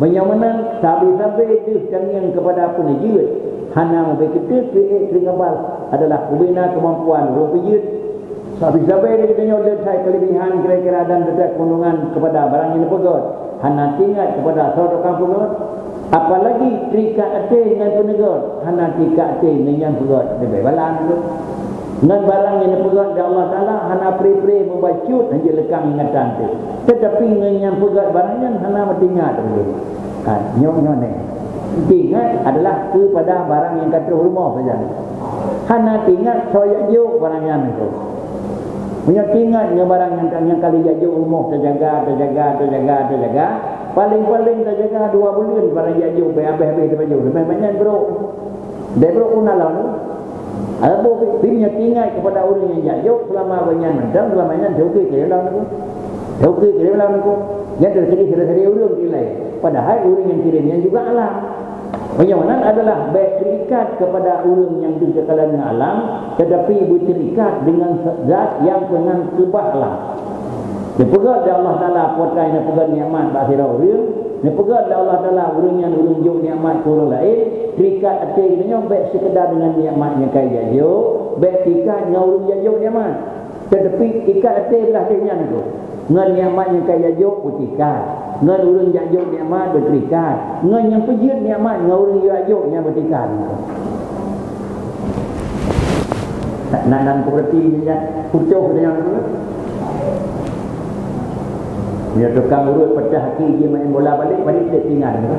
Meunyoe meunan, sabe-sabe deuh tangieng kepada peuneujeuet, hana meubeukeuteuk peuék teuringabal adalah ubena keumampuan ureueng peujeuet. Sabe-sabe dari geutanyoe leutai kelebihan kira-kira dan leutai keuntungan kepada barang nyang neupeugöt, hana teuingat kepada soe tukang peugöt. Apalagi terikat até ngon peuneugöt, hana terikat até ngon nyang peugöt, leubeh balan tu. Ngon barang nyang neupeugöt lé Allah Taala hana pre-pre meubacut hana leukang ingatan teuh. Tetapi ngon nyang peugöt barang nyan hana meuteuingat lé. Ha, nyoe, nyoe neh. Teuingat adalah keupada barang nyang ka troh rumoh sajan. Hana teuingat soe jak jok barang nyan tu. Meunyoe teuingat ngon barang nyang ka, nyang ka lheueh jak jok rumoh, tajaga, tajaga, tajaga, tajaga, paléng-paléng tajaga dua buleuen barang jak jok, bèk habéh-habéh tapajoh. Leubeh banyak brok. Dai brok pun na lom tu. Ada boh pi, pi nyan teuingat kepada ureueng nyang jak jok, selama ureueng nyan mantong, selama nyan teuke keu lom tu. Teuke keu lom tu. Nyan teukeudi sira-sira ureueng nilai. Padahai ureueng nyang kirim nyan juga alam. Meunyoe meunan adalah bèk terikat kepada ureueng nyang teukeukala ngon alam, tetapi beuterikat dengan zat nyang peunan keubah alam. Neupeugöt lé Allah Taala, peue nyang neupeugöt nikmat bak sidroe ureueng, neupeugöt lé Allah Taala ureueng nyan ureueng jok nikmat keu ureueng laén, terikat até geutanyoe bèk seukeudar deungon nikmat nyang ka jak jok, bèk terikat ngon ureueng jak jok nikmat. Tetapi ikat até blah deh nyan tu. Ngon nikmat nyang ka jak jok beuterikat, ngon ureueng jak jok nikmat beuterikat, ngon nyang peujeuet nikmat ngon ureueng jak jok nyan beuterikat. Nak, nak, nak peureuti nyan, pucôh nyan tu. Nyoe tukang urut peucah aki jih main bola balek, balek trép pingan tu.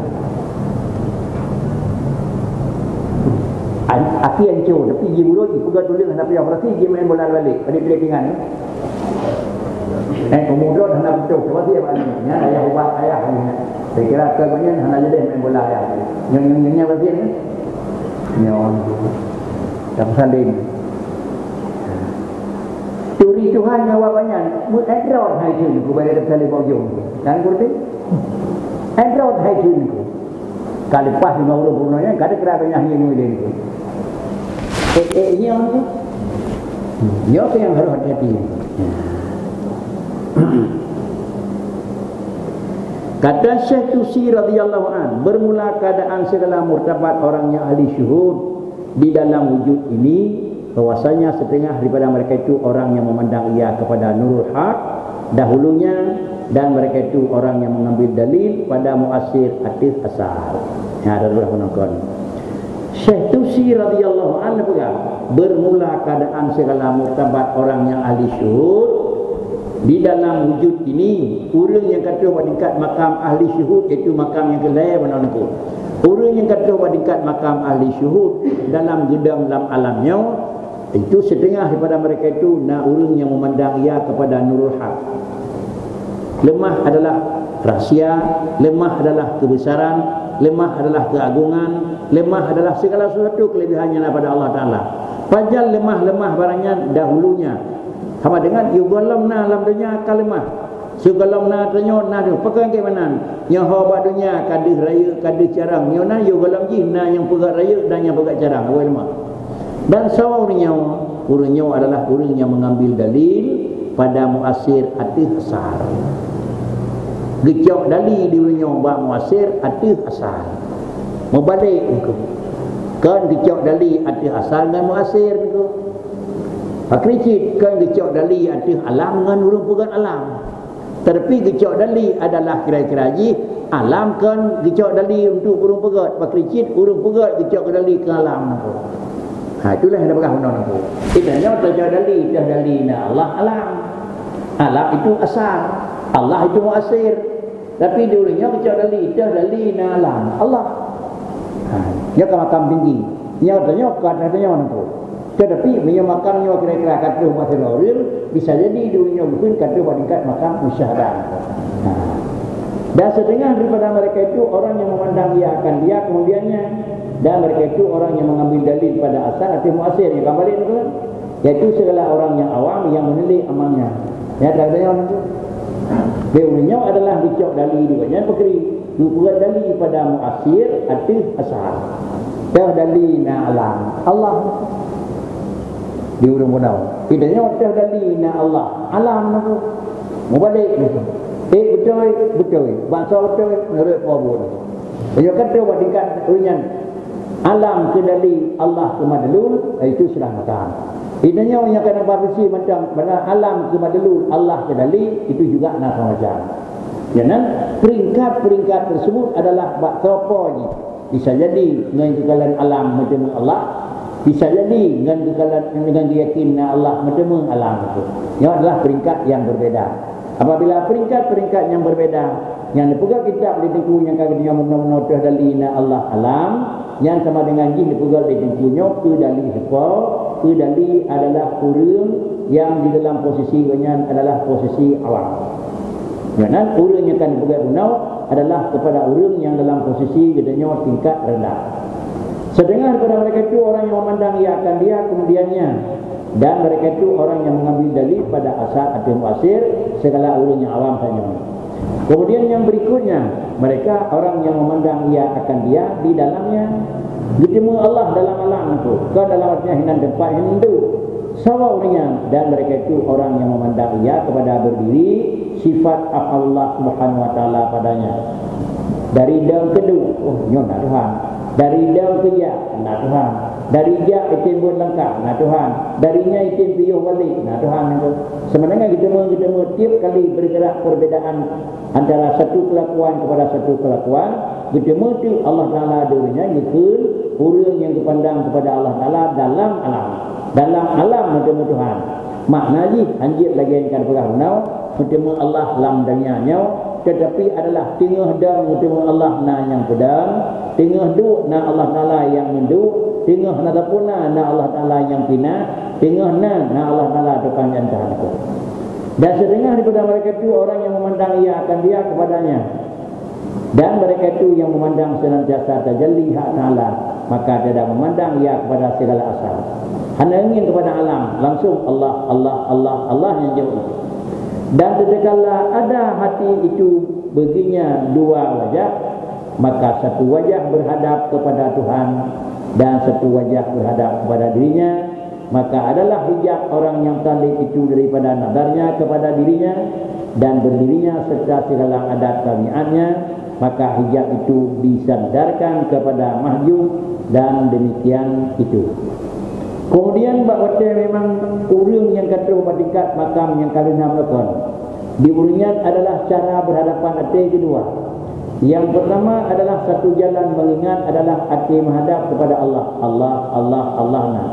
An-, aki ancô, tapi jih urut, jipeugah tuleueng hana payah operasi, jih main bola balek, balek trép pingan tu. Eh, umur droe hana pucôh, cuba sih, Pak Haji. Nyan ayah ubat ayah ni. Saya kira ke banyak hana jadi main bola ayah. Nyoe, nyoe, nyoe, nyoe, nyoe, nyoe. Dah pesan dia ni. Turi Tuhan nyawa banyak. Mu-, eh, droe hai tu, ku bayar dah pesan dia bau jom. Kan kurti? Eh, droe hai tu, ku. Ka leupah lima ureueng bunoe nyan, ka teukeurah donya hieng nyoe lé nyoe. Eh, eh, nyoe, nyoe. Nyoe keuh nyang harôh hati-hati. Kata Syekh Tusi radhiyallahu anh, bermula keadaan segala martabat orang yang ahli syuhud di dalam wujud ini, bahwasanya setengah daripada mereka itu orang yang memandang ia kepada nurul haq, dahulunya, dan mereka itu orang yang mengambil dalil pada muasir atas asar. Ya, ada dua penonton. Syekh Tusi radhiyallahu anhu peugah, bermula keadaan segala martabat orang yang ahli syuhud di dalam wujud ini, ureueng nyang ka troh bak tingkat makam ahli syuhud, iaitu makam nyang keulhèe meunan nangku. Ureueng nyang ka troh bak tingkat makam ahli syuhud dalam geudong lam alam nyoe, Itu setengah daripada mereka itu na ureuëng nyang memandang ia kepada nurul haq. Lemah adalah rahsia, lemah adalah kebesaran, lemah adalah keagungan, lemah adalah segala sesuatu kelebihan yang daripada Allah Taala. Pajan lemah-lemah barang nyan dahulunya. Sama dengan yue gohlom na lam dunia ka lemah. Sigohlom na tanyoe na deuh, pakon keu meunan? Nyoe ho bak dunia ka deuh rayeuk, ka deuh carông. Nyoe na yue gohlom jih na nyang peugét rayeuk dan nyang peugét carông. Awai lemah. Dan sawa ureuëng nyoe, ureuëng nyoe adalah ureuëng nyang mengambil dalil pada muasir ateueh asar. Geucok dali di ureuëng nyoe bak muasir ateueh asar. Meubalek niko. Kon geucok dali ateueh asar ngon muasir niko. Pakri cit kon geucok dali ateueh alam ngon ureuëng peugét alam. Tetapi geucok dali adalah kira-kira jih alam kon geucok dali untuk ureuëng peugét. Pakri cit ureuëng peugét geucok dali keu alam niko. Ha, itulah yang dipeugah unoe niko. Kita nyoe tacok dali, teuh dali na Allah alam. Alam itu asar. Allah itu muasir. Tapi di ureuëng nyoe geucok dali, teuh dali na alam Allah. Ha, nyoe ka makam tinggi. Nyoe tanyoe ka tanyoe niko. Tetapi meunyoe makam nyoe kira-kira ka troh bak sidroe ureuëng, bisa jadi di ureuëng nyoe bukon ka troh bak tingkat makam musyahadah. Ha. Dan setengah daripada mereka itu orang yang memandang ia akan dia kemudiannya, dan mereka itu orang yang mengambil dalil pada asar ateueh muasir. Nyang ka balik niko, yaitu segala orang yang awam yang menilik amalnya. Ya, dah tanya orang tu. Di ureuëng nyoe adalah geucok dali di gobnyan pakri. Geupeugét dali pada muasir ateueh asar. Teuh dali na alam Allah. Di ureuëng bunoe. Kita nyoe teuh dali na Allah. Alam niko. Meubalek niko. Eh, beutôi, beutôi. Bangsa beutôi, meunurot Po buet. Meunyoe ka troh bak tingkat ureuëng nyan, alam keu dali, Allah keu madlul, itu sudah makam. Di tanyoe nyang kana bak posisi macam mana alam keu madlul, Allah keu dali, itu juga na sama macam. Nyan, peringkat-peringkat tersebut adalah bak sopo jih. Bisa jadi ngon geukalon alam meuteumé Allah, bisa jadi ngon geukalon, ngon geuyakin na Allah meuteumé alam itu. Nyoe adalah peringkat yang berbeda. Apabila peringkat-peringkat nyang berbeda, nyang neupeugah kitab di teungku nyang ka geutanyoe meunoe-meunoe teuh dali na Allah alam, nyan sama dengan jih neupeugah di teungku nyoe keu dali seupôt, keu dali adalah ureuëng nyang di dalam posisi gobnyan adalah posisi awam. Nyoe nan ureuëng nyang ka neupeugah bunoe adalah kepada ureuëng nyang dalam posisi geutanyoe tingkat rendah. Sedengah daripada mereka itu orang yang memandang ia akan dia kemudiannya, dan mereka itu orang yang mengambil dalil pada asar ateueh muasir, segala ureuëng nyang awam saja. Kemudian yang berikutnya, mereka orang yang memandang ia akan dia di dalamnya. Geuteumé Allah dalam alam tu, kon dalam artinya hinan tempat hinan tu. Sawa ureuëng nyan, dan mereka itu orang yang memandang ia kepada berdiri sifat Allah Subhanahu wa Taala padanya. Dari dong keuduek, oh, nyoe na Tuhan. Dari dong keujak, na Tuhan. Dari jak item buet langkah, na Tuhan. Dari nyan item piôh balik, na Tuhan nyan tu. Sebenarnya geuteumé-geuteumé tiap kali bergerak perbedaan antara satu kelakuan kepada satu kelakuan, geuteumé tu Allah Taala di ureuëng nyan geukheun ureuëng nyang geupandang kepada Allah Taala dalam alam. Dalam alam meuteumé Tuhan. Makna jih hanjeuet lagée nyang ka geupeugah bunoe, meuteumé Allah lam donya nyoe, tetapi adalah teungoh dong meuteumé Allah na nyang peudong, teungoh duek na Allah Taala nyang meuduek, teungoh na sapeue na, na Allah Taala nyang pinah, teungoh na, na Allah Taala tukang nyang tahan tu. Dan sedengah daripada mereka itu orang yang memandang ia akan dia kepadanya. Dan mereka itu yang memandang senantiasa tajalli hak Taala, maka tidak memandang ia kepada segala asar. Hana ingin kepada alam, langsung Allah, Allah, Allah, Allah yang jauh itu. Dan tatkala ada hati itu baginya dua wajah, maka satu wajah berhadap kepada Tuhan dan satu wajah berhadap kepada dirinya, maka adalah hijab orang yang talik itu daripada nazarnya kepada dirinya dan berdirinya serta segala adat tabiatnya, maka hijab itu disandarkan kepada mahjub dan demikian itu. Kemudian bak watée memang ureuëng nyang ka troh bak tingkat makam nyang ka lheueh na meulakon, di ureuëng nyan adalah cara berhadapan até keudua. Yang pertama adalah satu jalan mengingat adalah até menghadap kepada Allah. Allah, Allah, Allah na.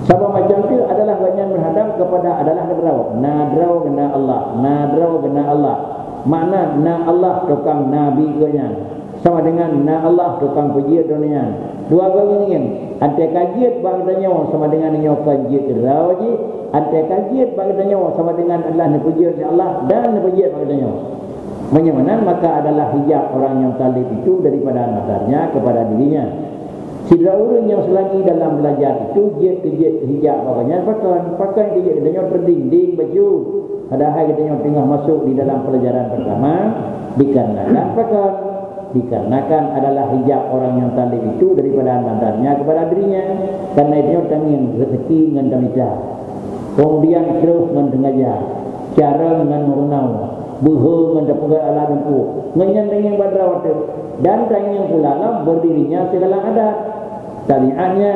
Saboh macam tu adalah gobnyan menghadap kepada adalah droe. Na droe keu na Allah, na droe keu na Allah. Makna na Allah tukang nabi gobnyan. Sama dengan na Allah tukang peujeuet droe nyan. Dua goe ngieng-ngieng, antai ka jeuet bak geutanyoe sama dengan nyoe kon jeuet keudroe jih, antai ka jeuet bak geutanyoe sama dengan adalah neupeujeuet lé Allah dan neupeujeuet bak geutanyoe. Meunyoe meunan, maka adalah hijab orang yang talib itu daripada nazarnya kepada dirinya. Sidroe ureuëng nyang seulagi dalam belajar itu jeuet keu jeuet keu hijab bak gobnyan pakon? Pakon keu jeuet geutanyoe teudingding bacut, padahai geutanyoe teungoh masôk di dalam peulajaran pertama? Dikarenakan pakon? Dikarenakan adalah hijab orang nyang talib itu daripada nazarnya kepada dirinya, karena itu tangieng rezeki ngon tamita. Kemudian troh ngon teungaja, carông ngon meurunoe, beuhe ngon tapeugöt alat lumpur, ngon nyan tangieng bak droe teuh, dan tangieng pula lom berdirinya segala adat. Tabiatnya,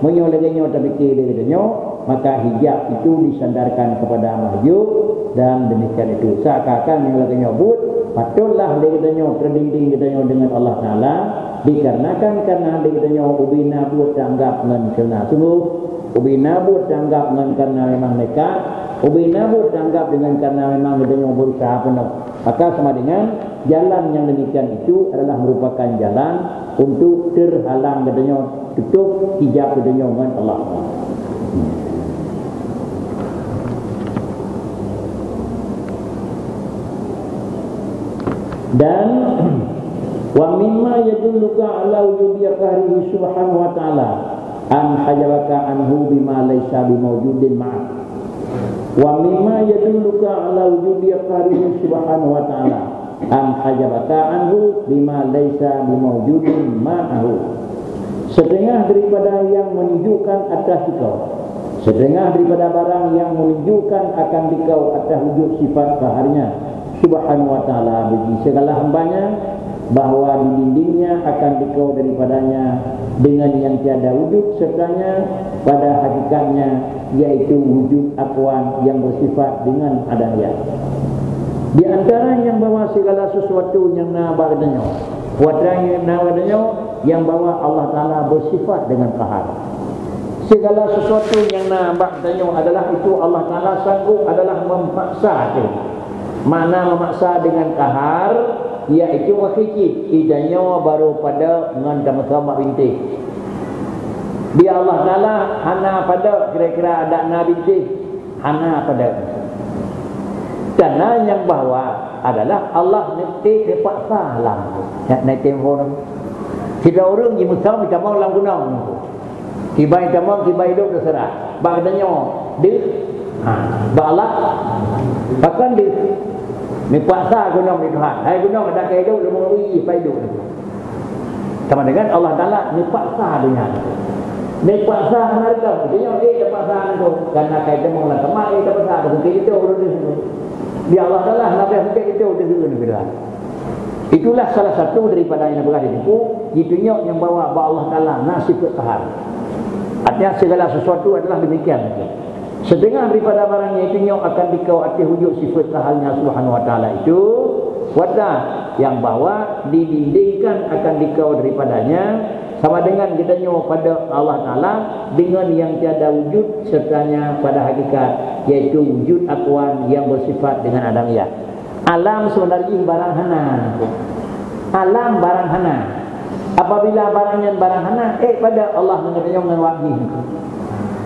meunyoe lagée nyoe tapike lé geutanyoe, maka hijab itu disandarkan kepada makhluk, dan demikian itu seakan-akan meunyoe lagée nyoe buet, patutlah lé geutanyoe teudingding geutanyoe deungon Allah Taala, dikarenakan karena lé geutanyoe ubena buet taanggab ngon keuna sunggoh, ubena buet taanggab ngon karena memang nekat, ubena buet taanggab deungon karena memang geutanyoe berusaha peunoh. Maka sama dengan jalan yang demikian itu adalah merupakan jalan untuk terhalang geutanyoe, tutup hijab geutanyoe ngon Allah. Dan wa mimma yadulluka ala wujudi qahrihi subhanahu wa ta'ala an hajabaka anhu bima laisa bimaujudin ma'ak. Wa mimma yadulluka ala wujudi qahrihi subhanahu wa ta'ala an hajabaka anhu bima laisa bimaujudin ma'ahu. Setengah daripada yang menunjukkan atas dikau, setengah daripada barang yang menunjukkan akan dikau atas wujud sifat qaharnya subhanahu wa ta'ala bagi segala hambanya, bahwa didindingnya akan dikau daripadanya dengan yang tiada wujud sertanya pada hakikatnya, yaitu wujud akwan yang bersifat dengan adanya. Di antara yang bahwa segala sesuatu yang na bak geutanyoe, watée na bak geutanyoe yang bahwa Allah Taala bersifat dengan qahar. Segala sesuatu yang na bak geutanyoe adalah itu Allah Taala sanggup adalah memaksa tu. Makna memaksa dengan qahar, yaitu meukeujit, geutanyoe baru pada ngon teumeusom bak bintéh. Di Allah Taala hana pada kira-kira adak na bintéh, hana pada. Karena yang bahwa adalah Allah neuti neupaksa lam. Nyak naik tempo nang. Sidroe ureuëng jimeusom jitamong lam gunong. Kiban jitamong, kiban idop teuseurah. Bak geutanyoe deuh. Ha, bak Allah pakon deuh. Neupaksa gunong di Tuhan. Hai gunong, adak ka idop, leumo ui, paidop. Sama dengan Allah Taala neupaksa donya. Neupaksa hana reudoh. Donya, eh, tapaksa nangko. Karena kai teumong lam teuma, eh, tapaksa. Beutôi itu ureuëng deuh. Di Allah Taala hana beh mungkin itu deuh ureuëng deuh. Itulah salah satu daripada yang berada di buku, ditunyok yang bahwa bak Allah Taala na sifat qahar. Artinya segala sesuatu adalah demikian. Setengah daripada barang yang itu nyoe akan dikau ateueh wujud sifat qaharnya Subhanahu wa Taala itu, watée yang bahwa didindingkan akan dikau daripadanya, sama dengan geutanyoe pada Allah Taala dengan yang tiada wujud sertanya pada hakikat, yaitu wujud akwan yang bersifat dengan adamiah. Alam sebenarnya barang hana. Alam barang hana. Apabila barang nyan barang hana, eh, pada Allah ngon geutanyoe ngon wak jih.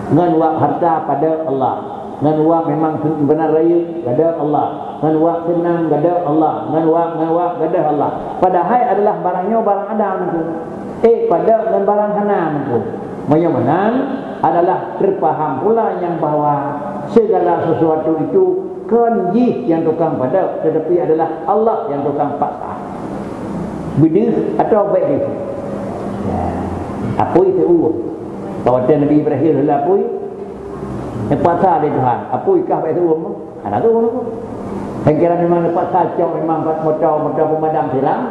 Ngon wak harta pada Allah. Ngon wak memang beuna rayeuk, gada Allah. Ngon wak keunang, gada Allah. Ngon wak, ngon wak, gada Allah. Padahai adalah barang nyoe barang Adam tu. Eh, pada ngon barang hana tu. Meunyoe meunan adalah teupaham pula nyang bahwa segala sesuatu itu kon jih nyang tukang pada, tetapi adalah Allah nyang tukang paksa. Beudeuh atau bék deuh. Ya. Apui teu-uem. Watée Nabi Ibrahim hula apui, neupaksa lé Tuhan. Apui kah bék teu-uem? Hana teu-uem. Sangkira memang neupaksa cok memang moto, moto pemadam silam.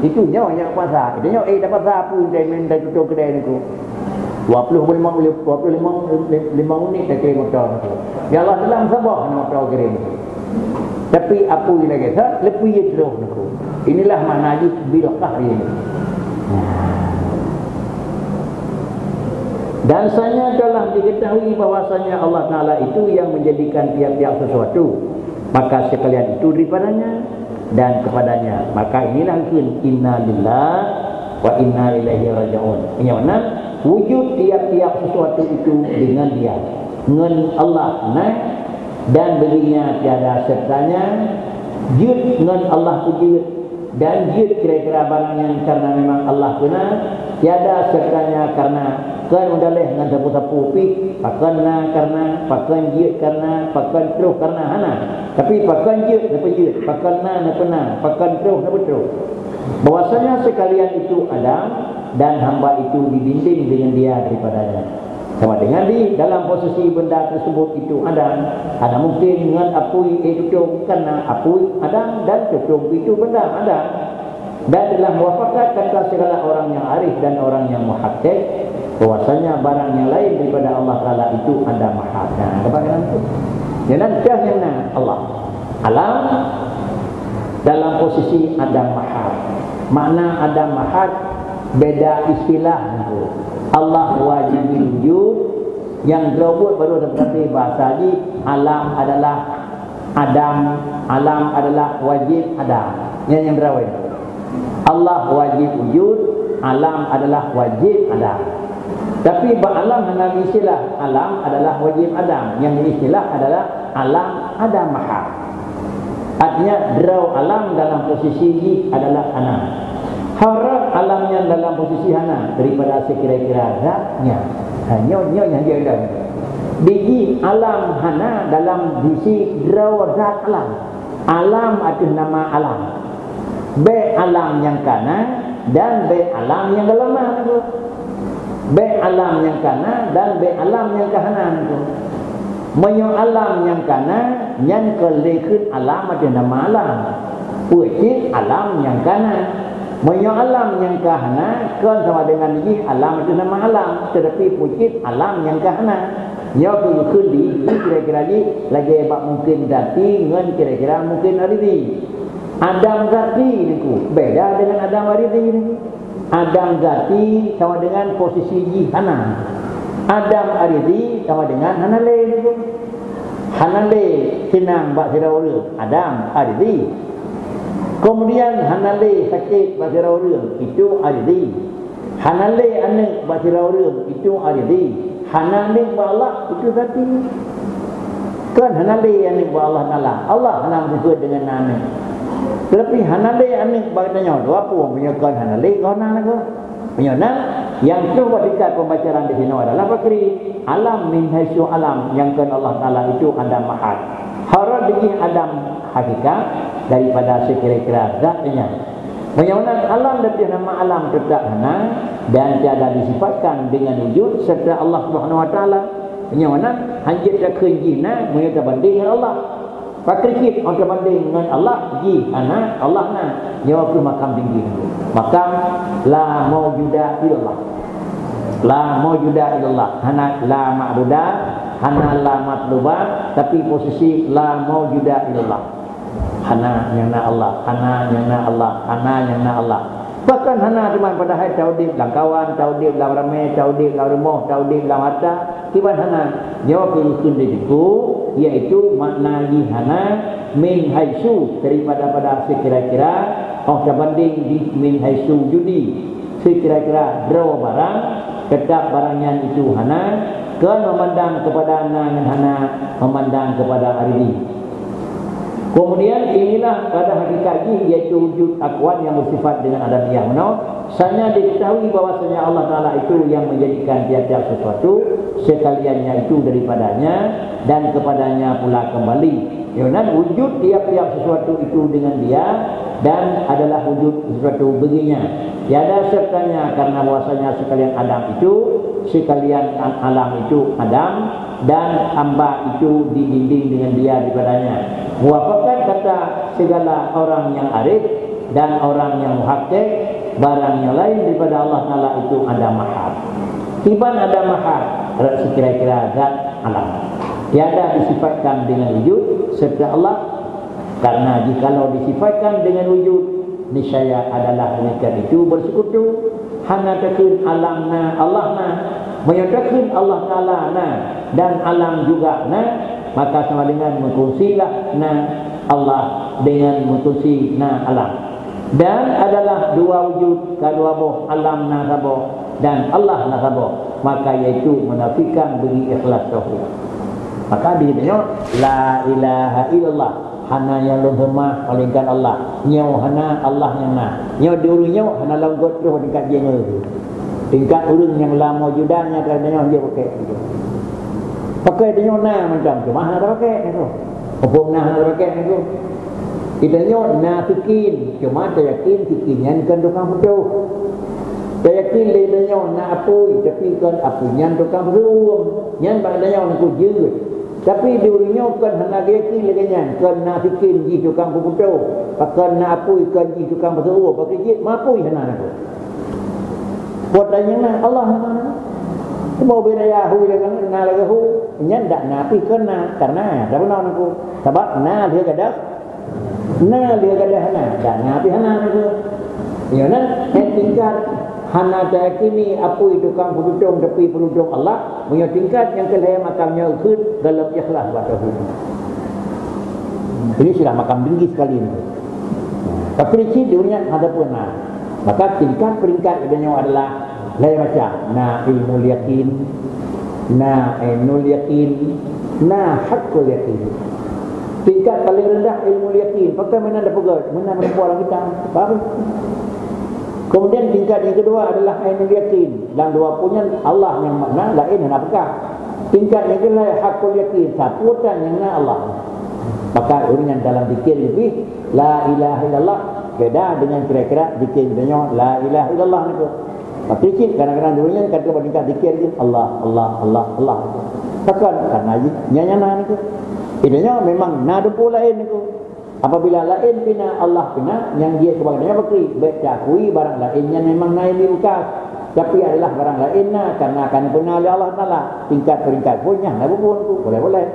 Itu nyoe nyang paksa. Itu nyoe, eh, tapaksa apui, dai men, dai tutoe keudai niko. Dua puluh lima, dua puluh lima, lima unit dah kirim motor. Ya Allah, dalam saboh hana motor kirim. Tapi apui lagée sa, leupie jroh niko. Inilah makna jih bil qahri. Dan sanya telah diketahui bahwasanya Allah Taala itu yang menjadikan tiap-tiap sesuatu. Maka sekalian itu daripadanya. dan kepada-Nya. Maka inilah kheun inna lillahi wa inna ilaihi raji'un. Meunyoe na wujud tiap-tiap sesuatu itu dengan Dia, ngon Allah na, dan bagi Nya tiada sertanya, jeuet ngon Allah pun jeuet, dan jeuet kira-kira barang nyan karena memang Allah pun na, tiada sertanya karena kon meudaléh ngon sapeue-sapeue pih, pakon na karena, pakon jeuet karena, pakon troh karena, hana. Tapi pakon jeuet, neupeujeuet, pakon na, neupeuna, pakon troh, neupeutroh. Bahwasanya sekalian itu Adam dan hamba itu dibimbing dengan Dia daripada-Nya. Sama dengan di dalam posisi benda tersebut itu Adam, hana mungkin ngon apui, eh, tutong, karena apui Adam dan tutong itu benda Adam. Dan telah muafakat kata segala orang yang arif dan orang yang muhakik, bahwasanya barang yang lain daripada Allah Taala itu ada mahad. Nah, kepada itu. Yang nanti yang na Allah. Alam dalam posisi ada mahad. Makna ada mahad beda istilah tu. Allah wajib wujud, nyang droe buet baru teupeugah bahasa jih alam adalah Adam, alam adalah wajib Adam. Nyan nyang droe. Allah wajib wujud, alam adalah wajib Adam. Tapi bak alam hana istilah alam adalah wajib Adam. Nyang istilah adalah alam ada mahad. Artinya droe alam dalam posisi jih adalah hana. Harap alam nyan dalam posisi hana daripada sekira-kira zatnya. Ha, nyoe, nyoe nyang jeuet. Di jih alam hana dalam posisi droe zat alam. Alam ateueh nama alam. Bèk alam nyang ka na dan bèk alam nyang ka lama na. Bèk alam nyang ka na dan bèk alam nyang ka hana nyan. Meunyoe alam nyang ka na, nyan kon lé kheun alam ateueh nama alam. Peue cit alam nyang ka na. Meunyoe alam nyang ka hana, kon sama dengan jih alam ateueh nama alam, teutapi peue cit alam nyang ka hana. Nyoe keuh kheun di, di kira-kira jih lagèe bak mungkin zati ngon kira-kira mungkin aridi. Adam zati niku beda dengan Adam aridi niku. Adam zati sama dengan posisi jih hana. Adam aridi sama dengan hana lé. Hana lé sinang bak sidroe ureueng, Adam aridi. Kemudian hana lé sakét bak sidroe ureueng, itu aridi. Hana lé aneuk bak sidroe ureueng, itu aridi. Hana aneuk bak Allah, itu zati. Kan hana lé aneuk bak Allah Taala. Allah hana meukeusut dengan na aneuk. Tetapi hana lé aneuk bak tanyoe, dua pun meunyoe kan hana lé, kon na nanggroe. Meunyoe na, nyang troh bak tingkat pembelajaran di sinoe adalah fakri. Alam min haitsu alam nyang kon Allah Taala itu Adam mahad. Harap di jih Adam hakikat daripada sekira-kira zatnya. Meunyoe na alam dan nama alam tetap hana dan tiada disifatkan dengan wujud serta Allah Subhanahu Wa Taala. Meunyoe na hanjeuet takheun jih na meunyoe tabanding ngon Allah. Pakri cit, oh, tabanding ngon Allah, jih hana, Allah na. Nyoe keuh makam tinggi. Makam la maujuda illallah. La maujuda illallah. Hana la ma'buda, hana la matluba, tapi posisi la maujuda illallah. Hana nyang na Allah, hana nyang na Allah, hana nyang na Allah. Bahkan hana teuma padahai taudép lam kawan, taudép lam ramé, taudép lam rumoh, taudép lam harta, kiban hana. Nyoe keuh kheun di siku, yaitu makna jih hana min haitsu daripada pada sekira-kira, oh tabanding di min haitsu judi, sekira-kira droe barang, tetap barang nyan itu hana, kon memandang kepada na ngon hana, memandang kepada aridi. Kemudian inilah pada hakikat jih, yaitu wujud akwan yang bersifat dengan adamiyah meunoe. Sanya diketahui bahwasanya Allah Taala itu yang menjadikan tiap-tiap sesuatu sekaliannya itu daripadanya dan kepadanya pula kembali. Yaitu wujud tiap-tiap sesuatu itu dengan Dia dan adalah wujud sesuatu baginya. Tiada sertanya karena bahwasanya sekalian Adam itu, sekalian alam itu Adam, dan hamba itu dibimbing dengan Dia daripadanya. Muafakat kata segala orang yang arif dan orang yang muhakik, barang yang lain daripada Allah Taala itu ada mahad. Kiban ada mahad, rot sikira-kira zat alam. Tiada disifatkan dengan wujud serta Allah, karena jikalau disifatkan dengan wujud, niscaya adalah demikian itu bersekutu. Hana takheun alam na, Allah na. Meunyoe takheun Allah Taala na dan alam juga na, maka sama dengan meukunsilah na. Allah dengan meutusi na alam. Dan adalah dua wujud, ka dua boh, alam na saboh dan Allah na saboh, maka yaitu menafikan bagi ikhlas tauhid. Maka di tanyoe, la ilaha illallah, hana nyang lôn seumah melainkan Allah. Nyoe hana, Allah nyang na. Nyoe di ureuëng nyoe hana lom gét troh tingkat jih nyoe. Tingkat ureuëng nyang la maujudan nyang ka tanyoe dia pakai. Pakai tanyoe na macam tu, mah hana pakai tu. Hukum na hana pakai tu. Di tanyoe na sikin, cuma tayakin sikin nyan kon tukang putôh. Tayakin lé tanyoe na apui, tapi kon apui nyan tukang peusuruh. Nyan bak tanyoe na jeuet. Tapi di ureuëng nyoe kon hana yakin lagée nyan, kon na sikin jih tukang peuputôh, pakon na apui kon jih tukang peusuruh, bagi jih mapui hana na. Buat lain nyang na, Allah nyang na. Cuma beda ya hu lagée na lagée hu, nyan dak na pih kon na, karena dak beuna nangku. Sabab na lheueh gadoh Na lé gadoh hana, dan na pih hana nangku. Nyoe na, eh, tingkat hana tayakini apui tukang peududong tapi peududong Allah, meunyoe tingkat nyang keulhèe makam nyoe kheun dalam ikhlas bak tauhid. Ini sudah makam tinggi sekali ni. Tapi cit di dunia ada pun na. Maka tingkat peringkat di dunia adalah Lain macam, na ilmu yakin, na ainul yakin, na hakul yakin. Tingkat paling rendah ilmu yakin, pakai meunan dah peugah, meunan meureumpok lam kitab. Baru. Kemudian tingkat yang kedua adalah ainul yakin. Lam dua pun nyan Allah nyang makna, lain hana peugah. Tingkat yang kedua hakul yakin, sapeue tan nyang na Allah. Maka ureuëng nyang dalam zikir lebih la ilaha illallah beda dengan kira-kira zikir nyoe la ilaha illallah nyoe. Tapi cit kadang-kadang dulu nyan kata bak tingkat zikir je, Allah, Allah, Allah, Allah. Takkan karena nyan nyang na nyoe. Itu nyoe memang na dumpuk lain nyoe. Apabila lain pina Allah pina, nyang jeuet keu badan nyoe bakri, baik diakui barang lain nyan memang na ilmu bekas. Tapi adalah barang lain na karena akan pina oleh Allah Taala. Tingkat peringkat pun nyan na bubun tu, boleh-boleh.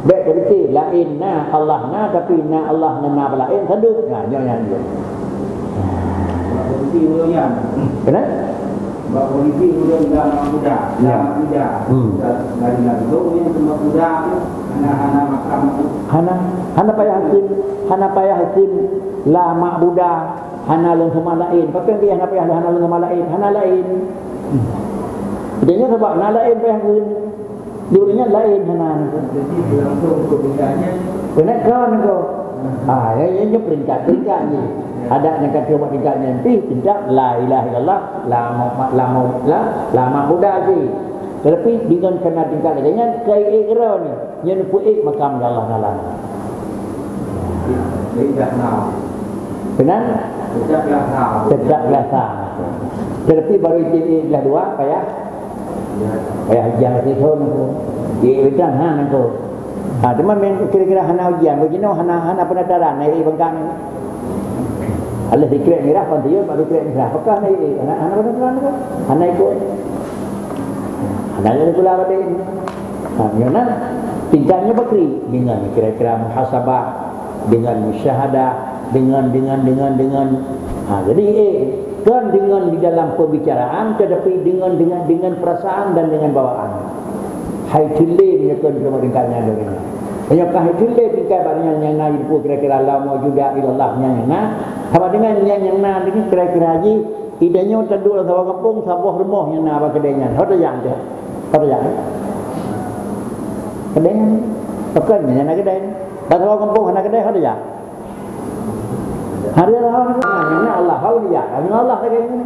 Bèk teureuti laén na Allah na, tapi na Allah ngon na laén saduek. Nah, nyoe nyang jeuet. Bak kondisi ureueng nyan. Keunan? Bak kondisi ureueng lam mabuda, lam mabuda. Hmm. Dari lagu nyang teumabuda tu, hana, hana makam tu. Hana, hana payah kheun, hana payah kheun la mabuda, hana lôn seumah laén. Pakon dia hana payah, hana lôn seumah laén, hana laén. Jadi nyoe sabab na laén payah kheun. Di ureueng nyan laén hana. Jadi langsung keu tingkat nyan. Keunan kon nangko. Ah, ya, ya, ya, peringkat, peringkat ni. Adat nyang ka cuba tingkat nyan pih, tingkat la ilaha illallah, la ma-, ma-, la mau-, la, la ma'buda sih. Tetapi dengan kena tingkat lagèe nyan, kai ék kira ni. Nyan peuék makam Allah Taala. Jadi dah tahu. Keunan? Tetap rasa. Tetap rasa. Tetapi baru itu belah dua, payah. Payah ujian lagi tahun tu. Di ujian, ha, nangko. Ha, cuma main kira-kira hana ujian. Begini hana, hana penataran, naik bangkang. Alah sikrek mirah, pan tuyul, baru sikrek mirah. Apakah naik? Hana, hana penataran tu. Hana ikut. Hana jadi pula balik. Ha, nyoe na, tingkat nyoe bakri dengan kira-kira muhasabah, dengan musyahadah, dengan, dengan, dengan, dengan. Ha, jadi, eh, kon dengan di dalam pembicaraan, tetapi dengan, dengan, dengan perasaan dan dengan bawaan. Hai cile nyoe kon cuma tingkat nyan dong nyan. Nyoe ka hai cile tingkat bak nyan nyang na ibu kira-kira la maujuda illallah nyan nyang na. Sama dengan nyan nyang na ini kira-kira ji Ida nyoe taduek lam saboh gampông, saboh rumoh nyang na bak keudè nyan. Ho tajak teuh? Ho tajak teuh? Keudè nyan. Pakon nyan na keudè? Lam saboh gampông hana keudè, ho tajak? Hari Allah, ha, nyang na Allah, ho tajak? Nyang Allah lagèe nyan.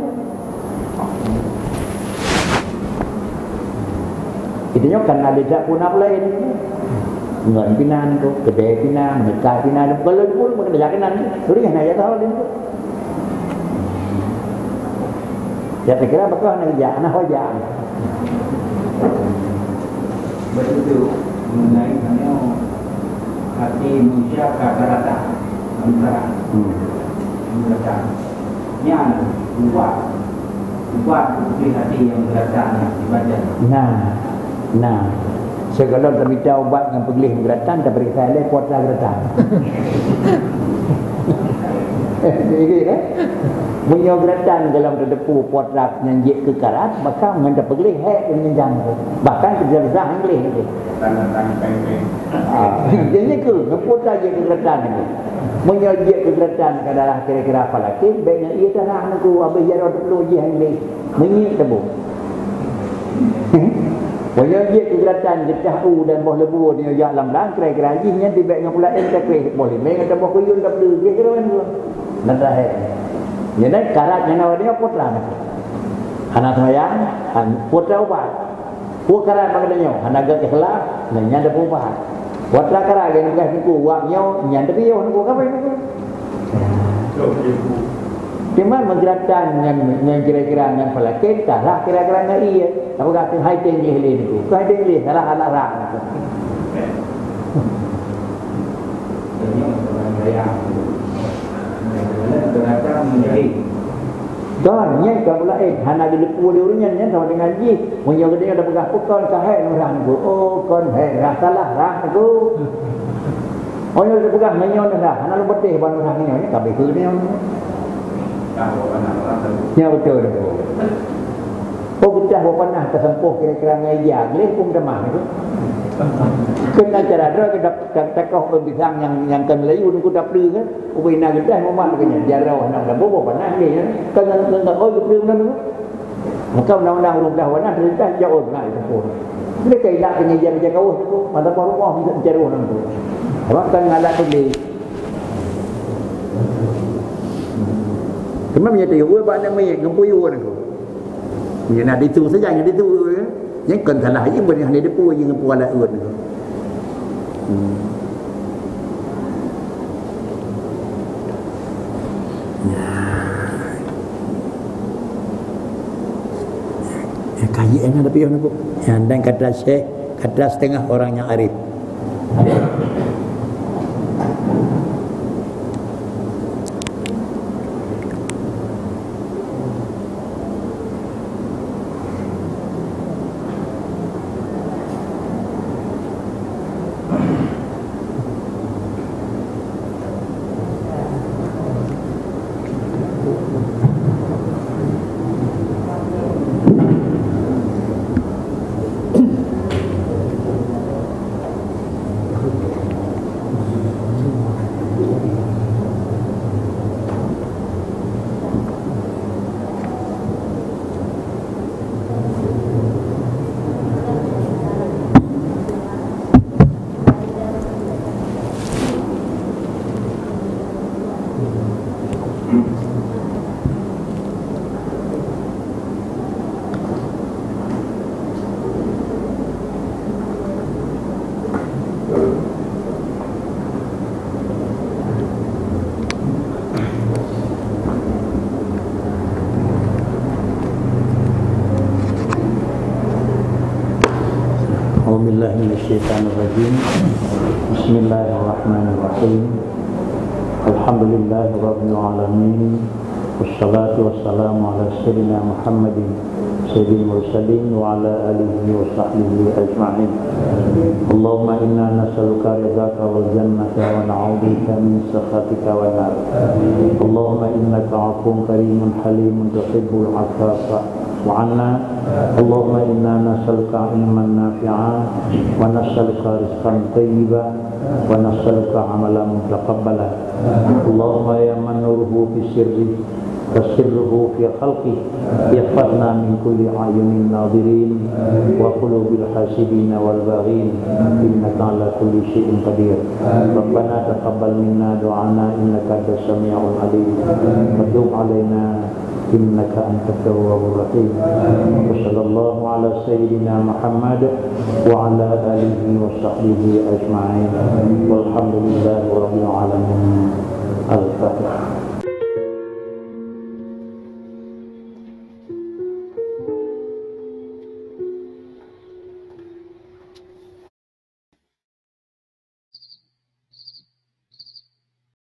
Itu nyoe kan ada jak pun apa lain. Ngon pinan tu, keudè pinan, meunyeukah pinan, kalau pun mengenai jak pinan tu, boleh hana ya tahu dia tu. Ya, saya kira betul hana jak, hana ho jak. Betul tu, mengenai hanya hati manusia ka rata, antara Hmm. rata. Nyan ubat, ubat untuk hati yang rata ni dibaca. Nah, nah. Sigohlom tamita ubat ngon peugleh meugeuratan, tapeuriksa lé kuasa geuratan. Jadi, kan? Meunyoe geuratan golom tateupeue po atra nyang jeuet keu karat, maka ngon tapeugleh hék keu nyang jang tu. Bahkan keu bizah-bizah gleh lagèe. Ah, jadi nyan keuh, ngon po atra jeuet keu geuratan tu. Meunyoe jeuet keu geuratan ka darah kira-kira falakén, bèk ngon ie tarah nyan keuh, abéh jaroe teupluek jih gleh. Meunyit teubông. Meunyoe jeuet keu geuratan geutah u dan boh leubue nyoe jak lam blang, kira-kira jih nyan tibèk ngon pula ém takreh boh limeng atawa boh kuyun tapeuleueh, kira-kira nyan. Nyan dah hék. Nyan dah karat nyan awak nyoe po atra nyan. Hana seumayang, han-, po atra ubat. Peue karat bak geutanyoe, hana gét ikhlas, nyan, nyan dah peuubat. Po atra karat gét peugah teungku, wak nyoe, nyan teupiôh teungku, ka pai teungku. Teuma meugeuratan ngon, ngon kira-kira ngon falakén, salah kira-kira ngon ie. Tapeugah keuhai teuh gleh lé niko. Keuhai teuh gleh, salah alat rang niko. Kon, nyan kon laén. Hana geuteupeue lé ureueng nyan, nyan sama dengan jih. Meunyoe geutanyoe tapeugah, "Peue kon ka hék ngon rang niko?" "Oh, kon hék, rang salah rang niko." Oh, nyoe tapeugah meunyoe neuh dah, hana lôn patéh ban neuh dah nyoe, ka beukeue nyoe. Nyoe beutôi nyoe. Oh, geudah boh panah tasampôh kira-kira ngon ija, gleh pun tamah nyoe. Keunan cara droe geudah ta-, takoh ôn pisang nyang, nyang kon Melayu nungku tapeuleueh kan. Ubé na geudah mumat keu nyan, jaroe nang dah boh panah gleh kan. Kan ngon, ngon, oh, geupeuleueh nyoe. Maka undang-undang rumoh tangga na, peurintah jak ôn na itu pun. Mereka ilak pengajian di Jawa itu, mata rumah bisa bicara orang tu. Awak kan ngalak beli. Cuma meunyoe tayue bak aneuk miet ngon peue yue nyan tu. Meunyoe na ditu saja, nyan ditu, ya. Nyan kon salah jih, bukan hana dipeue jih ngon peue alat uet nyan tu. Hmm. Ya. Ya, kaji enggak ada pion aku. Ya, dan kata Syekh, kata setengah orang yang arif. أعوذ بالله من الشيطان الرجيم. بسم الله الرحمن الرحيم. الحمد لله رب العالمين. والصلاة والسلام على سيدنا محمد سيد المرسلين وعلى آله وصحبه أجمعين. اللهم إنا نسألك رضاك والجنة ونعوذ بك من سخطك والنار. اللهم إنك عفو كريم حليم تحب العفو فاعف عنا. اللهم إنا نسألك علما نافعا ونسألك رزقا طيبا ونسألك عملا متقبلا. اللهم يا من نوره في السر فسره في خلقه، احفظنا من كل أعين الناظرين وقلوب الحاسدين والباغين، إنك على كل شيء قدير. ربنا تقبل منا دعاءنا إنك أنت السميع العليم وتب علينا إنك أنت التواب الرحيم. وصلى الله على سيدنا محمد وعلى آله وصحبه أجمعين. والحمد لله رب العالمين. الفاتحة.